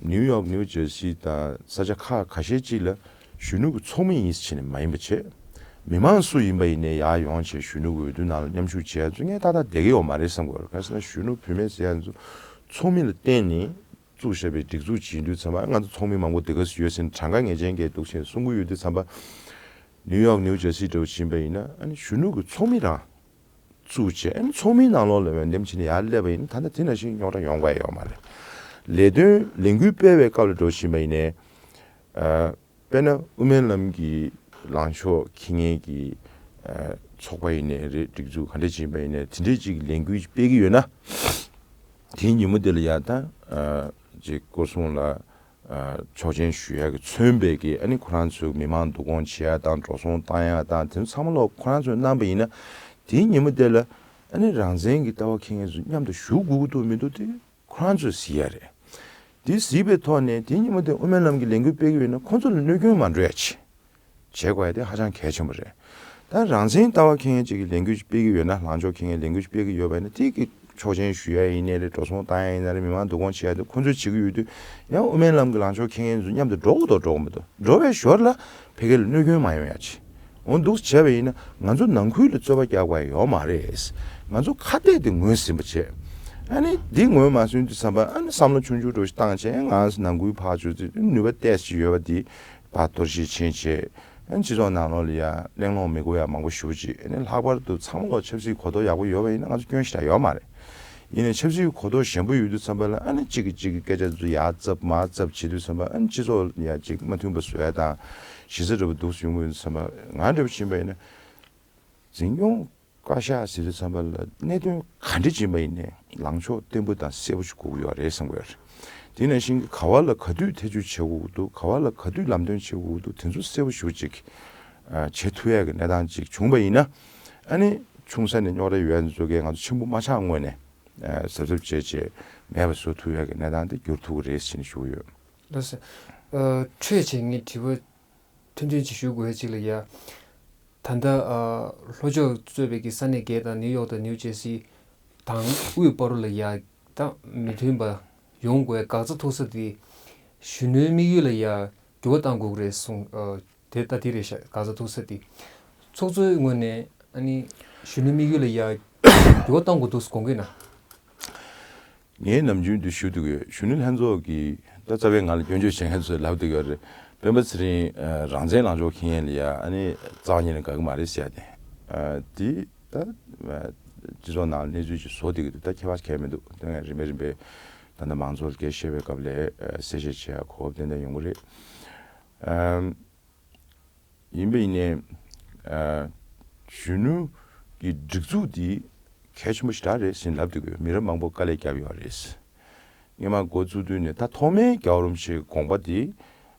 ནིའུ་ཡོག་ནིའུ་ཇར་སི་དང་ས་ཆ་ཁག་ཁ་ཤས་ཅིག་ལ་གཞོན་ནུ་གི་ཚོགས་མི་ཡིན་ཟེར་ནས་མ་ཡིན་པ་བྱས། མི་མང་སུ་ཡིན་པ་ཡིན་ནའི་ཡར་ཡོང་བྱས་གཞོན་ནུ་གི་འོས་བསྡུ་ནང་ལ་མཉམ་ཞུགས་བྱས་ཚུལ་ངས་ཏག་ཏག་བསྡད་ཀྱི་ཡོད་མ་རེད་བསམ་གྱི་ཡོད་རེད། ག་རེ་ཟེར་ན་གཞོན་ནུ་བུད་མེད་ཟེར་ཡ་ཚོ་ཚོགས་མི་ལ་བརྟེན་ནས་བཙུགས་བཞག་པའི་སྒྲིག་འཛུགས་ཅིག་ཡིན་དུས་ཙམ་པ་ང་ཚོ་ཚོགས་མི་མང་པོ་དེ་ག་སུ་ཡོད་ཟེར་ནས་གྲངས་ཀ་ངེས་ཅན་གྱི་འདུག་ཟེར་གསུང་གི་ཡོད་དུས་ཙམ་པ། ནིའུ་ཡོག་ནིའུ་ཇར་སི་འདྲ་བོ་ཕྱིན་པ་ཡིན་ན་ཨ་ནི་གཞོན་ནུ་གི་ཚོགས་མི་རང་བཙུགས་བྱས་ཨ་ནི་ཚོགས་མིའི་ནང་ལོགས་ལ་འོས་འདེམས་བྱས་ནས་ཡར་སླེབས་པ་ཡིན་ན་ད་ལྟ་དེ་ནང་བཞིན་རྙོག་དྲ་ཡོང་དགོས་ཡོད་མ་རེད། ལས་དོན་ལས་འགུལ་སྤེལ་བའི་སྐབས་ལ་འགྲོ་བཞིན་པ་ཡིན་ནའི། དཔེར་ན་དབུ་མའི་ལམ་གྱི་ལངས་ཕྱོགས་འཁྱེར་མཁན་གྱི་ཚོགས་པ་ཡིན་ནའི་རེད། སྒྲིག་འཛུགས་ག་འདྲ་ཅིག་ཡིན་པ་ཡིན་ནའི་དེ་འདྲའི་ཅིག་ལས་འགུལ་སྤེལ་གྱི་ཡོད་ན། དེའི་ཉིན་མོ་དེ་ལ་ཡ་ད་ཅིག་སྐོར་སྲུང་ལ་ཆོག་མཆན་ཞུ་ཡ་གི་མཚོན་པའི་གི་ཨ་ནི་ཁོ་རང་ཚོའི་མི་མང་བསྡུ་སྐོང་བྱེད་ཡ་དང་འགྲོ་སོང་བཏང་ཡ་དང་དེ་ཚོ་ཚང་མ་ལོག་ཁོ་རང་ཚོས་གནང་པ་ཡིན་ན། དེའི་ཉིན་མོ་དེ་ལ་ཨ་ནི་རང་བཙན་གྱི་ལྟ་བ་འཁྱེར་མཁན་ཚོ་མཉམ་དུ་ཞུགས་དགོས་ཀྱི་འདུག་མི་འདུག་དེ་ཁོ་རང་ཚོས་གཟིགས་ཡ་རེད། དེ་གཟིགས་པའི་ཐོག་ནས་དེ་ཉིན་མོ་དེ་དབུ་མའི་ལམ་གྱི་ལས་འགུལ་སྤེལ་གྱི་ཡོད་ན་ཁོ་ཚོ་ལ་གནོད་སྐྱོན་མ་འགྲོ་ཡ་ཆེད་བྱེད་དགོས་ཡ་དེ་ཧ་ཅང་གལ་ཆེན་པོ་རེད། ད་རང་བཙན་ལྟ་བ་འཁྱེར་མཁན་ཅིག་གིས་ལས་འགུལ་ཅིག་སྤེལ་གྱི་ཡོད་ན་ལངས་ཕྱོགས་འཁྱེར་མཁན་ལས་འགུལ་ཅིག་སྤེལ་གྱི་ཡོད་པ་ཡིན་ན་དེ་གི་ཆོག་མཆན་ཞུ་ཡ་ཡིན་ནའི་རེད། འགྲོ་སོང་བཏང་ཡ་ཡིན་ན་རེད། མི་མང་བསྡུ་སྐོང་བྱེད་ཡ་དེ་ཁོ་ཚོས་བྱེད་ཀྱི་ཡོད་དུས་ཡང་དབུ་མའི་ལམ་གྱི་ལངས་ཕྱོགས་འཁྱེར་མཁན་ཚོ་མཉམ་དུ་འགྲོ་དགོས་འདུག་འགྲོ་དགོས་འདུག་འགྲོ་བའི་ཞོར་ལ་ཕ་གི་ལ་གནོད་སྐྱོན་མ་ཡོང་ཡ་ཆེད། འོ་འདུག་བྱས་པ་ཡིན་ན་ང་ཚོ་ནང་ཁུལ་ལ་རྩོད་པ་རྒྱག་དགོས་ཡ་ཡོད་མ་རེད། ང་ཚོ་ཁ་གཏད་དེ་ངོས་ཟིན་པ་བྱས། ཨ་ནི་འདི་ངོས་མ་ཟིན་དུས་ཙམ་པ་ཨ་ནི་བསམ་བློ་ཆུང་ཆུང་འདྲ་བོ་ཞིག་བཏང་བྱས་ང་ནང་ཁུལ་ཕར་ཚུར་ནུས་པ་ཏོག་ཙམ་ཡོད་པ་འདི་ཕར་གཏོར་བཤིག་ཕྱིན་བྱས། ཨ་ནི་སྤྱི་ཚོགས་ནང་ལོགས་ལ་ཡ་གླེང་སློང་མི་དགོས་ཡ་མང་པོ་ཞེ་པོ་ཅིག་ཨ་ནི་ལྷག་པར་དུ་ཚང་མ་ལོག་ཆབ་སྲིད་གོ་རྟོགས་ཡག་པོ་ཡོད་པ་ཡིན་ན་ང་ཚོ་སྐྱོན་ཞེ་དྲག་ཡོད་མ་རེད། ཡིན་ནའི་ཆབ་སྲིད་གོ་རྟོགས་ཞན་པོ་ཡོད་དུས་ཙམ་པ་ལ་ཨ་ནི་གཅིག་གིས་གཅིག་གི་སྐད་ཆ་ཚོ་ཡར་བཙབ་མར་བཙབ་བྱེད་དུས་ཙམ་པ་ཨ་ནི་སྤྱི་ཚོགས་ལ་ཡ་གཅིག་མ་མཐུན་པ་བཟོ་ཡ་དང་གཞི་རྩ་འདྲ་པོ་འདུག་ཡོང་གི་ཡོད་དུས་ཙམ་པ་ང་འདྲ་པོ་ཕྱིན་པ་ཡིན་ན། འཛིན་སྐྱོང་བཀའ་ཤག་ཟེར་དུས་ཙམ་པ་ལ་གནད་དོན་ག་འདྲ་ཅིག་ཡིན་པ་ཡིན་ནའི་ལངས་ཕྱོགས་བརྟན་པོ་དང་གསལ་པོ་ཞིག་དགོས་ཀྱི་ཡོད་རེད་བསམ་གྱི་ཡོད་རེད། དེ་ནང་བཞིན་གྱི་ག་བ་ལ་ག་དུས་ཐེ་བྱུས་བྱེད་དགོས་ཀྱི་འདུག་ག་བ་ལ་ག་དུས་ལམ་སྟོན་བྱེད་དགོས་ཀྱི་འདུག་དེ་ཚོ་གསལ་པོ་ཞེ་པོ་ཅིག་ཨ་བྱེད་ཐུབ་ཡ་གི་གནས་སྟངས་ཅིག་བྱུང་པ་ཡིན་ན། ཨ་ནི་ཆུང་ས་ནས་རྙོག་དྲ་ཡོད་ཡ་ཚོ་གས་ང་ཚོ་ཆེན་པོ་མ་ཆགས་སྔོན་ནས་ཨ་གཟབ་གཟབ་བྱས་བྱས་མེད་པ་བཟོ་ཐུབ་ཡ་གི་གནས་སྟངས་དེ་འགྱུར་ཐུབ་ཀྱི་རེད་ཟེར་ནས་ཞུ་གི་ཡོད། ལགས་སོ། ཨ་འཕྲོས་བྱས་ངས་དྲི་བ་ཐུང་ཐུང་ཅིག་ཞུ་དགོས་ཡ་ཅིག་ལ་ཡ། ད་ལྟ་ཨ་ལྷོ་ཕྱོགས་གཙོས་པའི་གི་ས་གནས་བརྒྱད་དང་ནིའུ་ཡོག་དང་ནིའུ་ཇར་སི་དང་དབུས་བར་ལ་ཡ་ད་མི་མཐུན་པ་ཡོང་དགོས་འགག་རྩ་མཐོ་ས་དེ་གཞོན་ནུའི་དམིགས་ཡུལ་ལ་ཡ་འགྱུར་བ་གཏང་དགོས་ཀྱི་རེད་གསུངས། ཨ་དེ་ད་དེ་རེད་ཤག་འགག་རྩ་མཐོ་ས་དེ་ཚོགས་གཙོའི་ངོས་ནས་ཨ་ནི་གཞོན་ནུའི་དམིགས་ཡུལ་ལ་ཡ་འགྱུར་བ་གཏང་དགོས་འདུག་དགོངས་ཀྱི་ན། ངས་ནམ་རྒྱུན་དུ་ཞུ་འདུག་ཡོད། གཞོན་ནུ་ལྷན་ཚོགས་ཀྱིས་ད་རྩ་བའི་ང་ལ་སྐྱོན་བརྗོད་བྱེད་མཁན་ཚོས་ལབ་འདུག་ཡོད་རེད། སྤེན་པ་ཚེ་རིང་རང་བཙན་ལངས་ཕྱོགས་འཁྱེར་མཁན་ལ་ཡ་ཨ་ནི་རྩ་བ་ཉིད་ནས་དགའ་གི་མ་རེད་ཟེར་ཡ་དེ། དེ་ད་སྤྱི་ཚོགས་ནང་གནས་ཚུལ་ཅིག་བཟོ་བསྡད་ཀྱི་འདུག་ད་ཁྱད་པར་གང་ཡང་མི་འདུག་ད་ངས་རིམ་པས་རིམ་པས་ད་ལྟ་མང་ཚོགས་ལ་སྐད་བཤད་པའི་སྐབས་ལ་གསལ་བཤད་བྱེད་ཡ་གོ་སྐབས་ཏན་ཏན་ཡོང་གི་རེད། ཡིན་པ་ཡིན་ནའི། གཞོན་ནུ་གི་སྒྲིག་འཛུགས་འདི་གལ་ཆེན་པོ་ཞེ་དྲག་རེད་ཟེར་ལབ་འདུག་གི་མི་རབས་མང་པོ་དཀའ་ལས་བརྒྱབ་ཡོད་རེད། སྔོན་མ་འགོ་བཙུགས་དུས་ནས་ད་ཐོག་མའི་རྒྱལ་བ་རིན་པོ་ཆེའི་དགོངས་པ་འདི།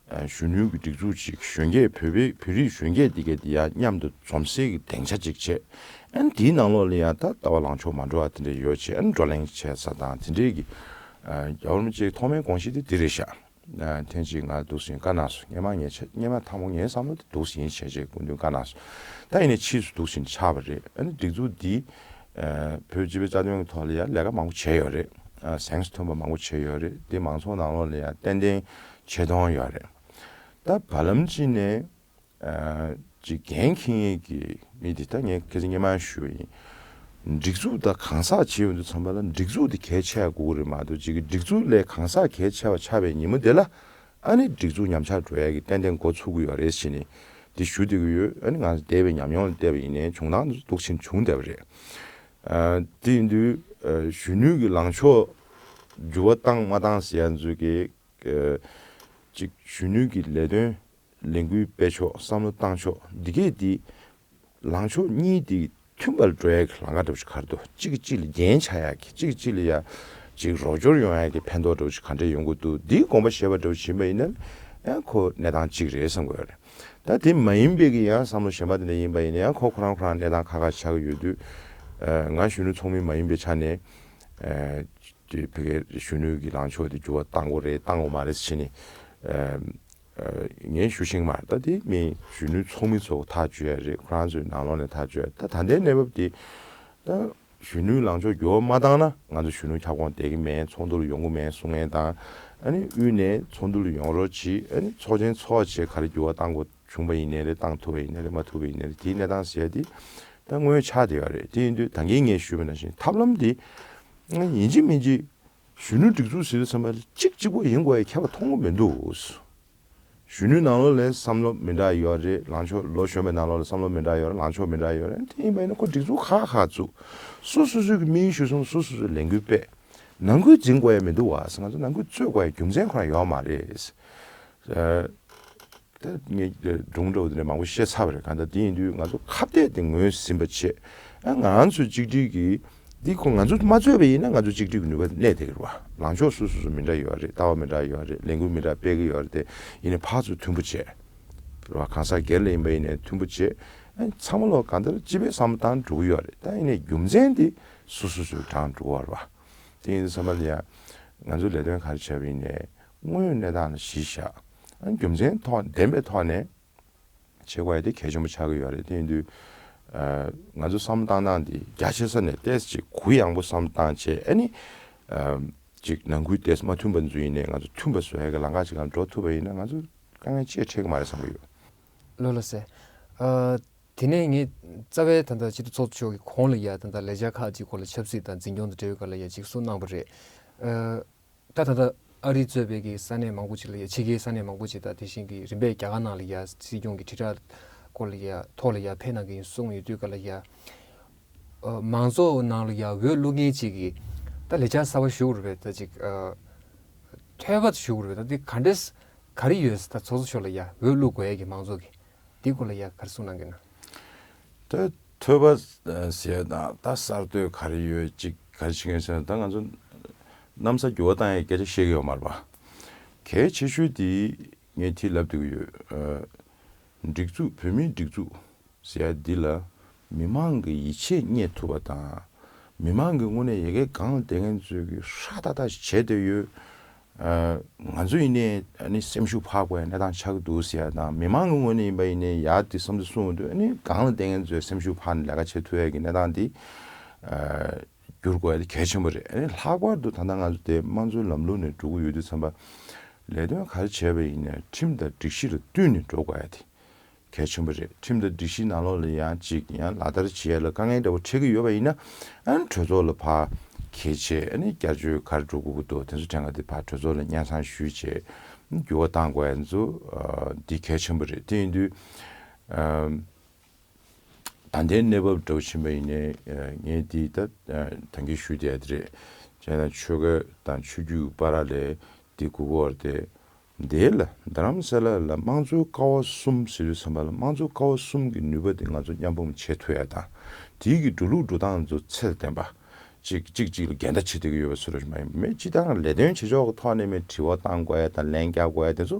གཞོན་ནུ་གི་སྒྲིག་འཛུགས་ཅིག་གཞོན་སྐྱེས་བོད་པའི་བོད་རིགས་གཞོན་སྐྱེས་འདི་གས་འདི་ཡང་མཉམ་དུ་འཛོམས་སའི་གི་སྡིངས་ཆ་ཅིག་བྱས། ཨན་དེའི་ནང་ལོགས་ལ་ཡང་ད་ལྟ་བ་ལངས་ཕྱོགས་མ་འགྲོ་བ་དེ་འདྲ་ཡོད་བྱས་ཨན་བགྲོ་གླེང་བྱས་ས་དང་དེ་འདྲའི་གི། རྒྱལ་བ་རིན་པོ་ཆེའི་ཐོག་མའི་དགོངས་གཞི་དེ་འདི་རེད་ཤག་ཐེངས་གཅིག་ང་འདུག་སེ་བཀའ་གནང་སོང་། སྔོན་མ་ངས་ཆ་སྔོན་མ་དང་པོ་ངའི་བསམ་བློ་དེ་འདུག་སེ་ཡིན་བྱས་བྱས་སྐུ་མདུན་བཀའ་གནང་སོང་། ད་ཡིན་ནའི་ཕྱིས་སུ་འདུག་སེ་ཆགས་པ་རེད། ཨ་ནི་སྒྲིག་འཛུགས་འདི་བོད་སྤྱི་པའི་རྩ་དོན་གྱི་ཐོག་ལ་ཡང་ལས་ཀ་མང་པོ་བྱས་ཡོད་རེད། གཟེངས་སུ་ཐོན་པ་མང་པོ་བྱས་ཡོད་རེད། དེ་མང་ཚོགས་ནང་ལོགས་ལ་ཡང་ཏན་ཏན་ཆེ་མཐོང་ཡོད་རེད། ད་བར་ལམ་གཅིག་ནས་ཅིག་འགན་འཁྱེར་མཁན་གྱི་མི་འདི་ད་ངས་ཁ་སང་སྔོན་མ་ཞུས་པ་ཡིན། སྒྲིག་འཛུགས་དང་གང་ཟག་བྱེད་ཡོང་དུས་ཙམ་པ་ལ་སྒྲིག་འཛུགས་དེ་གལ་ཆེ་བ་དགོས་ཀྱི་རེད་མ་གཏོགས་ཅིག་གི་སྒྲིག་འཛུགས་ལས་གང་ཟག་གལ་ཆེ་བ་ཆགས་པའི་ཉིན་མོ་དེ་ལ་ཨ་ནི་སྒྲིག་འཛུགས་ཉམས་ཆག་འགྲོ་ཡ་གི་ཏན་ཏན་འགོ་ཚུགས་ཀྱི་ཡོད་རེད་ཟེར་ནས་འདི་ཞུ་བསྡད་ཀྱི་ཡོད། ཨ་ནི་ང་ཚོ་འདས་པའི་ཉམས་མྱོང་ལ་བལྟས་པ་ཡིན་ནའི་བྱུང་སྟངས་འདི་འདུག་ཕྱིན་བྱུང་བསྡད་པ་རེད། ཨ་དེ་ཡིན་དུས་གཞོན་ནུ་གི་ལངས་ཕྱོགས་འགྱུར་བ་བཏང་མ་བཏང་ཟེར་ཡ་ཚོ་གི་ཅིག་གཞོན་ནུ་གི་ལས་དོན་ལས་འགུལ་སྤེལ་ཕྱོགས་བསམ་བློ་བཏང་ཕྱོགས་འདི་གས་འདི་ ལངས་ཕྱོགས་གཉིས་དེ་མཐུན་པར་འགྲོ་ཡ་གི་ལམ་ཁ་འདྲ་བོ་ཞིག་ག་རེ་འདུག་གཅིག་གིས་གཅིག་ལ་རྒྱན་ཆགས་ཡ་གི། གཅིག་གིས་གཅིག་ལ་ཡ་ཅིག་རོགས་སྐྱོར་ཡོང་ཡ་གི་ཕན་ཐོགས་འདྲ་བོ་ཞིག་ག་འདྲ་ཡོང་གི་འདུག་འདིའི་དགོངས་པ་བཞེས་པ་འདྲ་བོ་ཞིག་ཡིན་པ་ཡིན་ན་ཡང་ཁོ་གནས་སྟངས་གཅིག་རེད་བསམ་གྱི་ཡོད་རེད། ད་དེ་མ་ཡིན་པའི་གི་ཡང་བསམ་བློ་གཞན་པ་དེ་འདྲ་ཡིན་པ་ཡིན་ན་ཡང་ཁོ་ཁོ་རང་ཁོ་རང་གནས་སྟངས་ཁག་ཁག་ཆགས་ཀྱི་ཡོད་དུས། ཨ། ང་གཞོན་ནུ་ཚོགས་མི་མ་ཡིན་པའི་ཆ་ནས། ཨ། དེ་ཕ་གིའི་གཞོན་ནུ་གི་ལངས་ཕྱོགས་དེ་འགྱུར་བ་གཏང་དགོས་རེད་གཏང་དགོས་མ་རེད་ཟེར་ནས། ཨ། ཨ། ངས་ཞུ་ཤེས་ཀྱི་མ་རེད། ད་དེ་མི་གཞོན་ནུ་ཚོགས་མི་ཚོ་ཐག་གཅོད་ཡ་རེད། ཁོ་རང་ཚོའི་ནང་ལོགས་ནས་ཐག་གཅོད་ཡ། ད་ད་ལྟའི་གནས་བབ་དེ་ད་གཞོན་ནུའི་ལངས་ཕྱོགས་འགྱུར་བ་མ་བཏང་ན་ང་ཚོ་གཞོན་ནུ་ཁྱབ་ཁོངས་བསྡད་ཀྱི་མེད། ཚོགས་འདུ་ལ་ཡོང་གི་མེད་གསུང་མཁན་དང་། ཨ་ནི་དབུས་ནས་ཚོགས་འདུ་ལ་ཡོང་རོགས་གྱིས། ཨ་ནི་ཚོགས་ཆེན་ཚོགས་བྱས་ག་རེ་འགྱུར་བ་གཏང་དགོས་བྱུང་པ་ཡིན་ནའི་རེད། གཏང་ཐུབ་པ་ཡིན་ནའི་རེད། མ་ཐུབ་པ་ཡིན་ནའི་རེད། དེའི་གནས་སྟངས་ཟེར་ཡ་དེ་ད་སྔོན་ཆགས་བསྡད་ཡོད་རེད། དེ་ཡིན་དུས་ད་གིན་ངས་ཞུས་པ་ནང་བཞིན་ཐབས་ལམ་དེ་ཡིན་གཅིག་མིན་གཅིག་གཞོན་ནུ་སྒྲིག་འཛུགས་ཟེར་དུས་ཙམ་པ་ལ་གཅིག་གཅིག་པོ་ཡིན་དགོས་ཡ་ཁྱད་པར་མཐོང་གི་མི་འདུག་གཞོན་ནུའི་ནང་ལོགས་ལ་བསམ་བློ་མི་འདྲ་ཡོད་རེད། ལངས་ཕྱོགས་ལོ་གཞོན་པའི་ནང་ལོགས་ལ་བསམ་བློ་མི་འདྲ་ཡོད་རེད། ལངས་ཕྱོགས་མི་འདྲ་ཡོད་རེད། དེ་ཡིན་པ་ཡིན་ན་ཁོ་སྒྲིག་འཛུགས་ཁག་ཁག་བཙུགས། སོ་སོ་སོའི་གི་དམིགས་ཡུལ་ཞུ་སོང་། སོ་སོ་སོའི་ལས་འགུལ་སྤེལ། ནང་ཁུལ་འཛིང་དགོས་ཡ་མི་འདུག་བ་ཟེར། ང་ཚོ་ནང་ཁུལ་རྩོད་དགོས་ཡ་རྒྱུ་མཚན་ཁོ་རང་ཡོད་མ་རེད། ཨ། ད་ངས་སྒྲུང་འདྲ་བོ་དེ་འདྲ་མང་པོ་བཤད་ཚར་བ་རེད། གང་ལྟར་དེ་ཡིན་དུས་ང་ཚོ་ཁ་གཏད་དེ་ངོས་ཟིན་པ་བྱས། ཨ། ང་ཚོ་གཅིག་སྒྲིལ་གྱིས་འདི་ཁོ་ང་ཚོ་མ་རྩོད་པ་ཡིན་ན་ང་ཚོ་གཅིག་སྒྲིལ་གྱི་ནུས་པ་གནས་བསྡད་ཀྱི་རེད་བ། ལངས་ཕྱོགས་སོ་སོ་སོ་མི་འདྲ་ཡོད་རེད། ལྟ་བ་མི་འདྲ་ཡོད་རེད། ལས་འགུལ་མི་འདྲ་སྤེལ་གྱི་ཡོད་རེད། དེ་ཡིན་ནའི་ཕར་ཚུར་མཐུན་པོ་བྱས། རེད་བ། གང་ཟག་སྒེར་ལ་ཡིན་པ་ཡིན་ནའི་མཐུན་པོ་བྱས། ཨ། ཚང་མ་ལོག་གང་ལྟར་སྤྱི་པའི་བསམ་བློ་བཏང་འགྲོ་གི་ཡོད་རེད། ད་ཡིན་ནའི་རྒྱུ་མཚན་དེ་སོ་སོ་སོས་དྲངས་འགྲོ་གི་ཡོད་རེད་བ། དེ་ཡིན་དུས་ཙམ་པ་ལ་ཡ་ང་ཚོས་ལས་དོན་ག་རེ་བྱས་པ་ཡིན་ནའི་དངོས་ཡོད་གནས་སྟངས་ལ་གཞི་བཞག་ཨ། རྒྱུ་མཚན་ཐོག་ལྡན་པའི་ཐོག་ནས་བྱེད་དགོས་ཡ་དེ་གལ་ཆེན་པོ་ཆགས་ཀྱི་ཡོད་རེད། དེ་ཡིན་དུས། ཨ། ང་ཚོ་བསམ་བློ་བཏང་སྟངས་དེ་རྒྱ་ཆེ་ས་ནས་ཏོག་ཙམ་ཅིག་གུ་ཡངས་པོ་བསམ་བློ་བཏང་བྱས། ཨ་ནི། ཨ། ཅིག་ནང་ཁུལ་ཏོག་ཙམ་མ་མཐུན་པ་ཚོ་ཡིན་ནའི་ང་ཚོ་མཐུན་པ་བཟོ་ཡ་གི་ལམ་ཁ་ཅིག་ལ་འགྲོ་ཐུབ་པ་ཡིན་ན་ང་ཚོ་དཀའ་ངལ་ཅི་ཡང་འཕྲད་ཀྱི་མ་རེད་བསམ་གྱི་ཡོད། ལགས་ལགས་སེ། ཨ། དེ་ནས་ངས་རྩ་བའི་ད་ལྟ་སྤྱི་འཐུས་ཚོགས་གཙོ་མཆོག་གི་གོང་ལ་ཡ་ད་ལྟ་ལས་འཆར་ཁག་ཅིག་སྐོར་ལ་ཆབ་སྲིད་དང་འཛིན་སྐྱོང་དང་འབྲེལ་བའི་སྐོར་ལ་ཡ་ཅིག་གསུངས་གནང་བ་རེད། ཨ། ད་ད་ལྟ་ཨ་རི་གཙོས་པའི་གི་ས་གནས་མང་པོ་ཅིག་ལ་ཡ། ཕྱི་རྒྱལ་ས་གནས་མང་པོ་ཅིག་དང་དེ་བཞིན་གྱི་རིམ་པས་རྒྱ་གར་ནང་ལ་ཡ་སྲིད་སྐྱོང་གི་དྲིལ་བསྒྲགས་སྐོར་ལ་ཡ་ཐོག་ལ་ཡ་ཕེབས་གནང་གི་ཡིན་གསུངས་ཡོད་དུས་སྐབས་ལ་ཡ། ཨ། མང་ཚོགས་ནང་ལ་ཡ་འོས་བླུག་མཁན་ཅིག་གིས་ད་ལས་འཆར་གསར་པ་ཞུ་དགོས་རེད་པས། ད་ཅིག་ཨ། ཐོས་པ་ཞུ་དགོས་རེད་པས། ད་འདི་ག་འདྲས་ག་རེ་ཡོད་ཟེར། ད་ཚོགས་གཙོ་མཆོག་ལ་ཡ་འོས་བླུག་དགོས་ཡ་གི་མང་ཚོགས་ཀྱི་འདི་སྐོར་ལ་ཡ་ག་རེ་གསུངས་གནང་གི་ན། ད་ཐོས་པ་ཟེར་ཡ་དང་ད་གསར་གཏོད་ག་རེ་ཡོད། ཅིག་ག་རེ་བྱེད་མཁན་ཟེར་ན། ད་ང་ཚོ་གནམ་ས་འགྱུར་བ་བཏང་ཡའི་སྐད་ཆ་བཤད་ཀྱི་ཡོད་མ་རེད་པ། གལ་ཆེ་ཤོས་དེ་ངས་དེ་ལབ་བསྡད་ཀྱི་ཡོད། ཨ། སྒྲིག་འཛུགས། བོད་མིའི་སྒྲིག་འཛུགས་ཟེར་ཡ་འདི་ལ་མི་མང་གི་ཡིད་ཆེས་རྙེད་ཐུབ་པ་དང་། མི་མང་གི་ངོས་ནས་ཡ་གི་སྒང་ལ་བསྡད་མཁན་ཚོས་ཀྱིས་ཧྲ་ཏག་ཏག་ཞིག་བྱས་བསྡད་ཡོད། ཨ། ང་ཚོ་ཡིན་ནའི་ཨ་ནི་སེམས་ཤུགས་འཕར་དགོས་ཡ་གནས་སྟངས་ཆགས་ཀྱི་འདུག་ཟེར་ཡ་དང་། མི་མང་གི་ངོས་ནས་ཡིན་པ་ཡིན་ནའི་ཡ་དེ་བསམ་ཚུལ་གསུང་གི་འདུག་ཨ་ནི་སྒང་ལ་བསྡད་མཁན་ཚོས་སེམས་ཤུགས་འཕར་ནས་ལས་ཀ་བྱེད་ཐུབ་ཡ་གི་གནས་སྟངས་འདི། ཨ། བསྒྱུར་དགོས་ཡ་དེ་གལ་ཆེན་པོ་རེད། ཨ་ནི་ལྷག་པར་དུ་ད་ལྟ་ང་ཚོ་དེ་དམངས་གཙོའི་ལམ་ལུགས་ནས་འགྲོ་གི་ཡོད་དུས་ཙམ་པ། ལས་དོན་ག་རེ་བྱས་པ་ཡིན་ནའི་ཁྲིམས་དང་སྒྲིག་གཞི་ལ་བསྟུན་ནས་འགྲོ་དགོས་ཡ་དེ་གལ་ཆེན་པོ་རེད། ཁྲིམས་དང་སྒྲིག་གཞིའི་ནང་ལོགས་ལ་ཡང་ཅིག་ཡང་ལག་བསྟར་བྱེད་ཡ་ལ་དཀའ་ངལ་འདྲ་བོ་འཕྲད་ཀྱི་ཡོད་པ་ཡིན་ན། ཨ་ནི་གྲོས་ཚོགས་ལ་ཕར་འཁྱེར་བྱས། ཨ་ནི་བསྐྱར་བཅོས་ག་རེ་འགྲོ་དགོས་ཀྱི་འདུག་དེ་ཚོ་དྲན་ག་དེ་ཕར་གྲོས་ཚོགས་ལ་སྙན་སེང་ཞུས་བྱས་འགྱུར་བ་གཏང་དགོས་ཡ་ཚོ། ཨ། འདི་གལ་ཆེན་པོ་རེད། དེ་ཡིན་དུས། ཨ། ད་ལྟའི་གནས་བབ་འདྲ་བོ་ཕྱིན་པ་ཡིན་ནའི། ཨ། ངས་འདི་ད། ཨ། ད་གིན་ཞུས་བསྡད་ཡ་དེ་རེད། བྱས་ན་ཆོལ་ཁ་དང་ཆོས་བརྒྱུད་བར་ལ་འདི་དགོས་ཀྱི་ཡོད་རེད་དེ། འདི་ལ་རྡ་རམ་ས་ལ་ལ་དམངས་གཙོའི་ཀ་བ་གསུམ་ཟེར་དུས་ཙམ་པ་ལ་དམངས་གཙོའི་ཀ་བ་གསུམ་གྱི་ནུས་པ་དེ་ང་ཚོ་མཉམ་སྤུངས་བྱེད་ཐུབ་ཡ་དང་། དེའི་གི་འགྲོ་ལུགས་འགྲོ་སྟངས་ཚོ་ཚད་ལྡན་པ། གཅིག་གཅིག་གཅིག་ལ་འགལ་ཟླ་བྱེད་བསྡད་ཀྱི་ཡོད་པ་ཚོ་རེད་མ་ཡིན་པ། མི་སྤྱི་བཏང་ལས་དོན་བྱེད་ཕྱོགས་ཀྱི་ཐོག་ནས་མི་དྲི་བ་བཏང་དགོས་ཡ་དང་ལན་རྒྱག་དགོས་ཡ་དེ་ཚོ་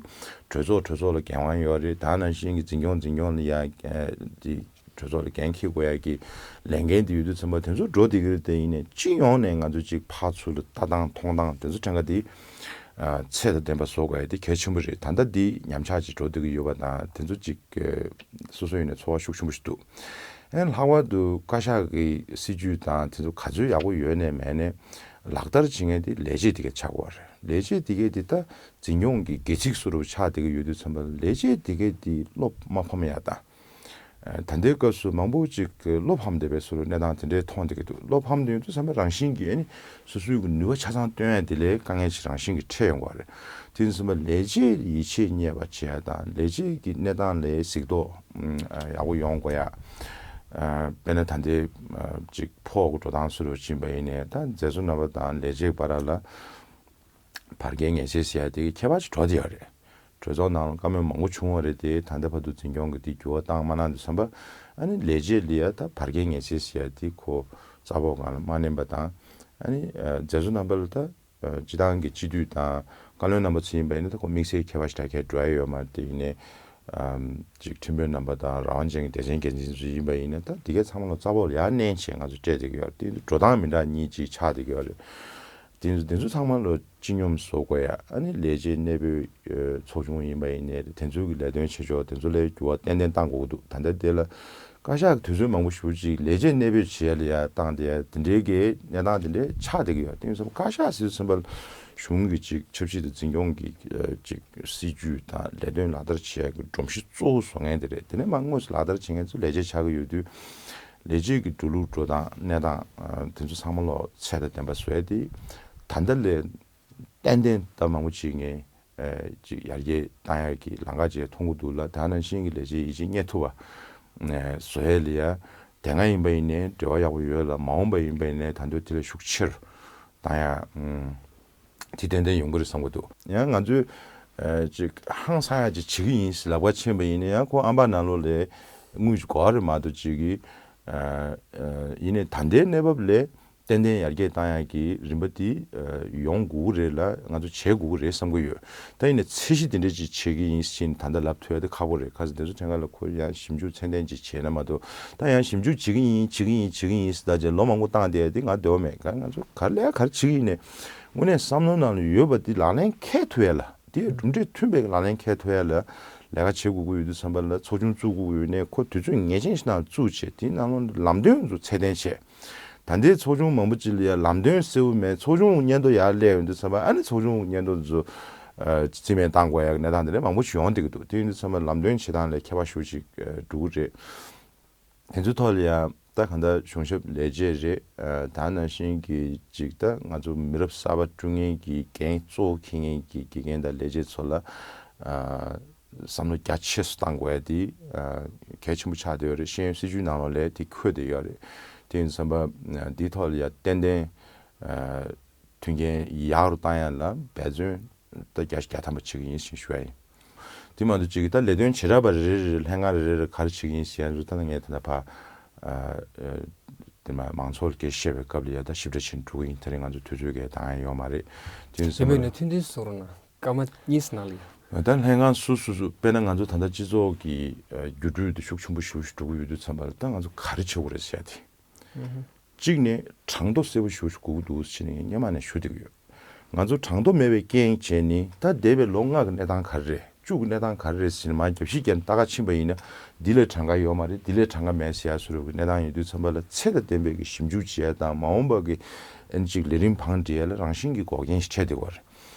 གྲོས་ཚོགས་གྲོས་ཚོགས་ལ་འགན་དབང་ཡོད་རེད། ད་ནང་བཞིན་གྱི་འཛིན་སྐྱོང་འཛིན་སྐྱོང་ལ་ཡ། ཨ། དེ་གྲོས་ཚོགས་ལ་འགན་འཁྱེར་དགོས་ཡ་གི་ལས་འགན་དེ་ཡོད་དུས་ཙམ་པ་དེ་ཚོ་འགྲོ་བསྡད་ཀྱི་རེད། དེ་ཡིན་ནའི་སྤྱི་ཡོངས་ནས་ང་ཚོ་གཅིག་ཕར་ཚུར་ལ་ལྟ་སྟངས་མཐོང་སྟངས་དེ་ཚོ་ཕྲན་ཁ་དེ། ཨ། ཚད་དང་ལྡན་པ་བཟོ་དགོས་ཡ་དེ་གལ་ཆེན་པོ་རེད། ད་ལྟ་འདི་ཉམས་ཆག་ཅིག་འགྲོ་བསྡད་ཀྱི་ཡོད་པ་དང་། དེ་ཚོ་གཅིག་སོ་སོ་ཡིན་ནའི་ཚོར་བ་ཤུགས་ཆེན་པོ་ཞིག་འདུག་ཨ་ནི་ལྷག་པར་དུ་བཀའ་ཤག་གི་སྲིད་ཇུས་དང་དེ་ཚོ་ག་ཚོད་ཡག་པོ་ཡོད་ནའི་མེད་ནའི་ལག་བསྟར་བྱེད་མཁན་དེ་ལས་བྱེད་དེ་གས་ཆགས་ཀྱི་ཡོད་རེད། ལས་བྱེད་དེ་གས་དེ་ད་འཛིན་སྐྱོང་གི་སྒལ་ཚིགས་བཟོ་འདྲ་ཆགས་བསྡད་ཀྱི་ཡོད་དུས་ཙམ་པ་ལ་ལས་བྱེད་དེ་གས་དེ་བློ་མ་ཕམ་ཡ་དང་། ཨ། ད་ལྟའི་སྐབས་སུ་མང་པོ་ཅིག་གིས་བློ་ཕམ་བསྡད་པའི་བཟོ་འདྲ་གནས་སྟངས་དེ་འདྲའི་མཐོང་བསྡད་ཀྱི་འདུག་བློ་ཕམ་བསྡད་ཡོང་དུས་ཙམ་པ་རང་བཞིན་གྱིས་ཨ་ནི་སོ་སོའི་གི་ནུས་པ་ཆ་ཚང་བཏོན་ཡ་དེ་ལས་དཀའ་ངལ་ཞིག་རང་བཞིན་གྱིས་འཕྲད་ཡོང་གི་ཡོད་རེད། དེ་ཡིན་ཙམ་པ་ལས་བྱེད་ཡིད་ཆེས་རྙེད་པ་བྱེད་ཡ་དང་། ལས་བྱེད་ཀྱི་གནས་སྟངས་ལ་གཟིགས་རྟོག་ཨ། ཡག་པོ་ཡོང་དགོས་ཡ། ཨ། དཔེར་ན་ད་ལྟའི་ཨ། ཅིག་ཕོགས་ཀྱི་འགྲོ་སྟངས་བཟོ་འདྲ་ཕྱིན་པ་ཡིན་ནའི་ད་མཛད་གཙོ་རྣམ་པ་དང་ལས་བྱེད་བར་ལ་བར་བརྒལ་ངལ་སེལ་ཟེར་ཡ་དེ་གི་ཁྱད་པར་ཅིག་འགྲོ་བསྡད་ཡོད་རེད། གྲོས་ཚོགས་ནང་ལ་བཀའ་མོལ་མང་པོ་བྱུང་བ་རེད་དེ། ད་ལྟ་བར་དུ་འཛིན་སྐྱོང་གི་དེ་འགྱུར་བ་བཏང་མ་གནང་དུས་ཙམ་པ། ཨ་ནི་ལས་བྱེད་ལ་ཡ་ད་བར་བརྒལ་ངལ་སེལ་ཟེར་ཡ་དེ་ཁོ་རྩ་བོ་སྒང་ལ་མ་གནང་པ་དང་། ཨ་ནི་ཨ་མཛད་གཙོ་རྣམ་པ་ལ་ད་ཨ་སྤྱི་བཏང་གི་སྤྱི་འཐུས་དང་བཀའ་བློན་རྣམ་པ་ཚོ་ཡིན་པ་ཡིན་ན་ད་ཁོ་དམིགས་བསལ་ཁྱད་པར་ཞེ་དྲག་གང་ཡང་འགྲོ་ཡ་ཡོད་མ་རེད། དེ་ཡིན་ནའི་ཨམ་ཅིག་ཁྲིམས་དཔོན་རྣམ་པ་དང་རང་དབང་ཅན་གྱི་སྡེ་ཚན་འགན་འཛིན་ཚོ་ཡིན་པ་ཡིན་ན་ད་དེ་གའི་ཚང་མ་ལ་རྩ་བོ་ལ་ཡ་མནན་བྱས་ང་ཚོ་སྤྲད་བསྡད་ཀྱི་ཡོད་རེད། དེ་འགྲོ་སྟངས་མི་འདྲ་གཉིས་ཅིག་ཆགས་བསྡད་ཀྱི་ཡོད་རེད། དེ་ཚོ་དེ་ཚོ་ཚང་མ་ལ་སྤྱི་སྙོམས་བཟོ་དགོས་ཡ། ཨ་ནི་ལས་བྱེད་གནས་སྤོས་ཚོགས་ཆུང་ཡིན་པ་ཡིན་ནའི་དེ་ཚོ་གི་ལས་དོན་བྱེད་ཕྱོགས་དེ་ཚོ་ལ་འགྱུར་བ་ཏན་ཏན་གཏང་དགོས་ཀྱི་འདུག་ད་ལྟ་དེ་ལ་བཀའ་ཤག་གི་དུས་ཚོད་མང་པོ་ཞེ་པོ་ཅིག་ལས་བྱེད་གནས་སྤོས་བྱེད་ཡ་ལ་ཡ་བཏང་བསྡད་ཡ་དེ་འདྲའི་གི་གནས་སྟངས་དེ་འདྲའི་ཆགས་བསྡད་ཀྱི་ཡོད། དེ་ཡིན་ཙང་བཀའ་ཤག་ཟེར་དུས་ཙམ་པ་ལ་གཞུང་གི་ཅིག་ཆབ་སྲིད་དང་འཛིན་སྐྱོང་གི་ཅིག་སྲིད་ཇུས་དང་ལས་དོན་ལག་བསྟར་བྱེད་ཡ་གི་སྒྲོམ་གཞི་གཙོ་བོ་བཟོ་མཁན་དེ་རེད། དེ་ནས་མར་དངོས་སུ་ལག་བསྟར་བྱེད་མཁན་ཚོ་ལས་བྱེད་ཆགས་ཀྱི་ཡོད་དུས། ལས་བྱེད་ཀྱི་འགྲོ་ལུགས་འགྲོ་སྟངས་གནས་སྟངས་ཨ་དེ་ཚོ་ཚང་མ་ལོག་ཚད་དང་ལྡན་པ་བཟོ་ཡ་དེ་ད་ལྟ་ལས་ཏན་ཏན་ད་མང་པོ་ཅིག་ངས་ཨ་ཅིག་ཡར་རྒྱས་བཏང་ཡ་གི་ལམ་ཁ་ཅིག་མཐོང་གི་འདུག་ལ། དེ་ནང་བཞིན་གྱི་ལས་བྱེད་ཡིད་ཆེས་རྙེད་ཐུབ་པ་ཨ་བཟོ་ཡ་ལ་ཡ་དེ་སྔ་ཡིན་པ་ཡིན་ནའི་འབྲེལ་བ་ཡག་པོ་ཡོད་ལ། མ་འོངས་པ་ཡིན་པ་ཡིན་ནའི་ད་དུང་དེ་ལས་ཤུགས་ཆེ་རུ་བཏང་ཡ་ཨ་དེ་ཏན་ཏན་ཡོང་གི་རེད་བསམ་གྱི་འདུག་ཡང་ང་ཚོས་ཨ་ཅིག་ཧང་སང་ཡ་ཅིག་བྱེད་ཀྱི་ཡིན་ཟེར་ལབ་ཁ་ཕྱིན་པ་ཡིན་ན་ཡང་ཁོ་ཨམ་པ་ནང་ལོགས་ལ་དངུལ་ཅིག་དགོས་རེད་མ་གཏོགས་ཅིག་གི་ཨ་ཨ་ཡིན་ནའི་ད་ལྟའི་གནས་བབ་ལས་ཏན་ཏན་ཡར་རྒྱས་བཏང་ཡ་གི་རིམ་པ་དེ་ཨ་ཡོང་དགོས་ཀྱི་རེད་ལ། ང་ཚོ་བྱེད་དགོས་ཀྱི་རེད་བསམ་གྱི་ཡོད། ད་ཡིན་ནའི་ཚད་གཞི་དེ་འདྲ་ཅིག་བྱེད་ཀྱི་ཡིན་ཟེར་ནས་ད་ལྟ་ལབ་ཐུབ་ཡ་དེ་ཁག་པོ་རེད། ཁ་སང་དེ་ཚོ་ཐད་ཀར་ལ་ཁོ་ཡང་ཞིབ་འཇུག་ཚད་ལྡན་ཅིག་བྱས་ན་མ་གཏོགས། ད་ཡང་ཞིབ་འཇུག་བྱེད་ཀྱི་ཡིན་བྱེད་ཀྱི་ཡིན་བྱེད་ཀྱི་ཡིན་ཟེར་ད་ཅིག་ལོ་མང་པོ་བཏང་བསྡད་ཡ་དེ་ང་འདོད་པ་མེད། ག་ང་ཚོ་ག་རེ་ལས་ག་རེ་བྱེད་ཀྱི་ཡིན་ནའི་དངོས་གནས་བསམ་བློ་ནང་ལ་ཡོད་པ་དེ་ལག་ལེན་འཁེལ་ཐུབ་ཡ་ལ། དེ་གྲུབ་འབྲས་མཐུན་པའི་ལག་ལེན་འཁེལ་ཐུབ་ཡ་ལ་ལས་ཀ་བྱེད་དགོས་ཀྱི་ཡོད་དུས་ཙམ་པ་ལ་ཚོགས་ཆུང་བཙུགས་དགོས་ཀྱི་ཡོད་ནའི་ཁོ་དུས་ཚོད་ངེས་ཅན་ཞིག་ནང་བཙུགས་བྱས་དེའི་ནང་ལོགས་ལམ་སྟོན་ཚོ་ཚད་ལྡན་བྱས། ད་ལྟའི་ཚོགས་ཆུང་མང་པོ་ཅིག་ལ་ཡ་ལམ་སྟོན་གསལ་པོ་མེད། ཚོགས་ཆུང་སྙན་ཐོ་ཡར་སླེབས་ཡོང་དུས་ཙམ་པ་ཨ་ནི་ཚོགས་ཆུང་སྙན་ཐོ་ཚོ་ཨ་རྩིས་མེད་བཏང་དགོས་ཡ་གི་གནས་སྟངས་དེ་འདྲ་མང་པོ་ཞིག་ཡོང་བསྡད་ཀྱི་འདུག་དེ་ཡིན་དུས་ཙམ་པ་ལམ་སྟོན་བྱེད་སྟངས་ལ་ཁྱད་པར་ཞེ་པོ་ཅིག་ཨ་འགྲོ་གི་རེད། དེ་ཚོའི་ཐོག་ལ་ཡང་ད་གང་ལྟར་གཞུང་ཞབས་ལས་བྱེད་རེད། ཨ་ད་ནང་བཞིན་གྱི་ཅིག་ད་ང་ཚོ་མི་རབས་གསར་པ་བསྐྲུན་མཁན་གྱི་འགན་གཙོ་བོ་འཁྱེར་མཁན་གྱི་དགེ་རྒན་དང་ལས་བྱེད་ཚོ་ལ་ཨ་བསམ་བློ་རྒྱ་ཆེ་སུ་བཏང་དགོས་ཡ་དེ་ཨ་གལ་ཆེན་པོ་ཆགས་བསྡད་ཡོད་རེད། ཤེས་ཡོན་སྲིད་བྱུས་ནང་ལོགས་ལ་དེ་འཁོད་བསྡད་ཡོད་རེད། དེ་ཡིན་ཙམ་པ་ཨ་འདིའི་ཐོག་ལ་ཡང་ཏན་ཏན་ཨ་མཐུན་རྐྱེན་ཡག་རུ་བཏང་ཡ་ལ་འབད་བརྩོན་ད་བརྒྱ་ཆ་བརྒྱ་ཐམ་པ་བྱེད་ཀྱི་ཡིན་ཞེས་ཞུ་ཡ་ཡིན། དེ་མ་གཏོགས་ཅིག་ད་ལས་དོན་བྱེད་རབས་པ་རེ་རེ་རེ་ལྷན་ཁང་རེ་རེ་རེ་ག་རེ་བྱེད་ཀྱི་ཡིན་ཟེར་ཡ་ཚོ་ད་ལྟ་ངས་ད་ལྟ་ཕ་ཨ་ཨ་དེ་མ་མང་ཚོགས་ལ་སྐད་ཆ་བཤད་པའི་སྐབས་ལ་ཡ་ད་ཞིབ་ཕྲ་ཕྱིན་འགྲོ་གི་ཡིན། དེ་རིང་ང་ཚོ་དུས་ཚོད་ཀྱིས་འདང་ཡ་ཡོད་མ་རེད། དེ་ཡིན་དེ་ཙང་བས་ན་ཐུན་ཏེ་སོགས་རུ་ན་སྐར་མ་གཉིས་ནང་ལ་ཡ། ད་ལྷན་ཁང་སུ་སུ་སུ་དཔེར་ན་ང་ཚོ་ད་ལྟ་སྤྱི་ཚོགས་ཀྱི་ཨ་འགྱུར་འགྲོས་དེ་ཤུགས་ཆེན་པོ་ཞེ་པོ་ཞིག་འགྲོ་གི་ཡོད་དུས་ཙམ་པ་ལ་ད་ང་ཚོ་ག་རེ་བྱེད་དགོས་རེད་ཟེར་ཡ་དེ། གཅིག་ནས་གྲངས་ཐོ་གསལ་པོ་ཞེ་པོ་ཞིག་དགོས་ཀྱི་འདུག་ཟེར་ནས་སྔོན་མ་ནས་ཞུ་བསྡད་ཀྱི་ཡོད། ང་ཚོ་གྲངས་ཐོ་མེད་པའི་རྐྱེན་བྱས་ནས་ད་འདས་པའི་ལོ་ལྔ་གི་གནས་སྟངས་ག་རེ་རེད། བཅུ་གི་གནས་སྟངས་ག་རེ་རེད་ཟེར་ནས་མར་རྒྱབ་བཤིག་བརྒྱབ་ནས་ལྟ་ག་ཕྱིན་པ་ཡིན་ན་འདི་ལས་གྲངས་ཀ་ཡོད་མ་རེད། འདི་ལས་གྲངས་ཀ་མེད་ཟེར་ཡ་བཟོ་འདྲ་གི་གནས་སྟངས་ཡོད་དུས་ཙམ་པ་ལ་ཚད་དང་ལྡན་པའི་གི་ཞིབ་འཇུག་བྱེད་ཡ་དང་མ་འོངས་པ་གི་ཨ་ནི་ཅིག་ལས་རིམ་བང་སྒྲིག་ཡ་ལ་རང་བཞིན་གྱི་འགོག་རྐྱེན་ཞིག་འཕྲད་བསྡད་ཡོད་རེད།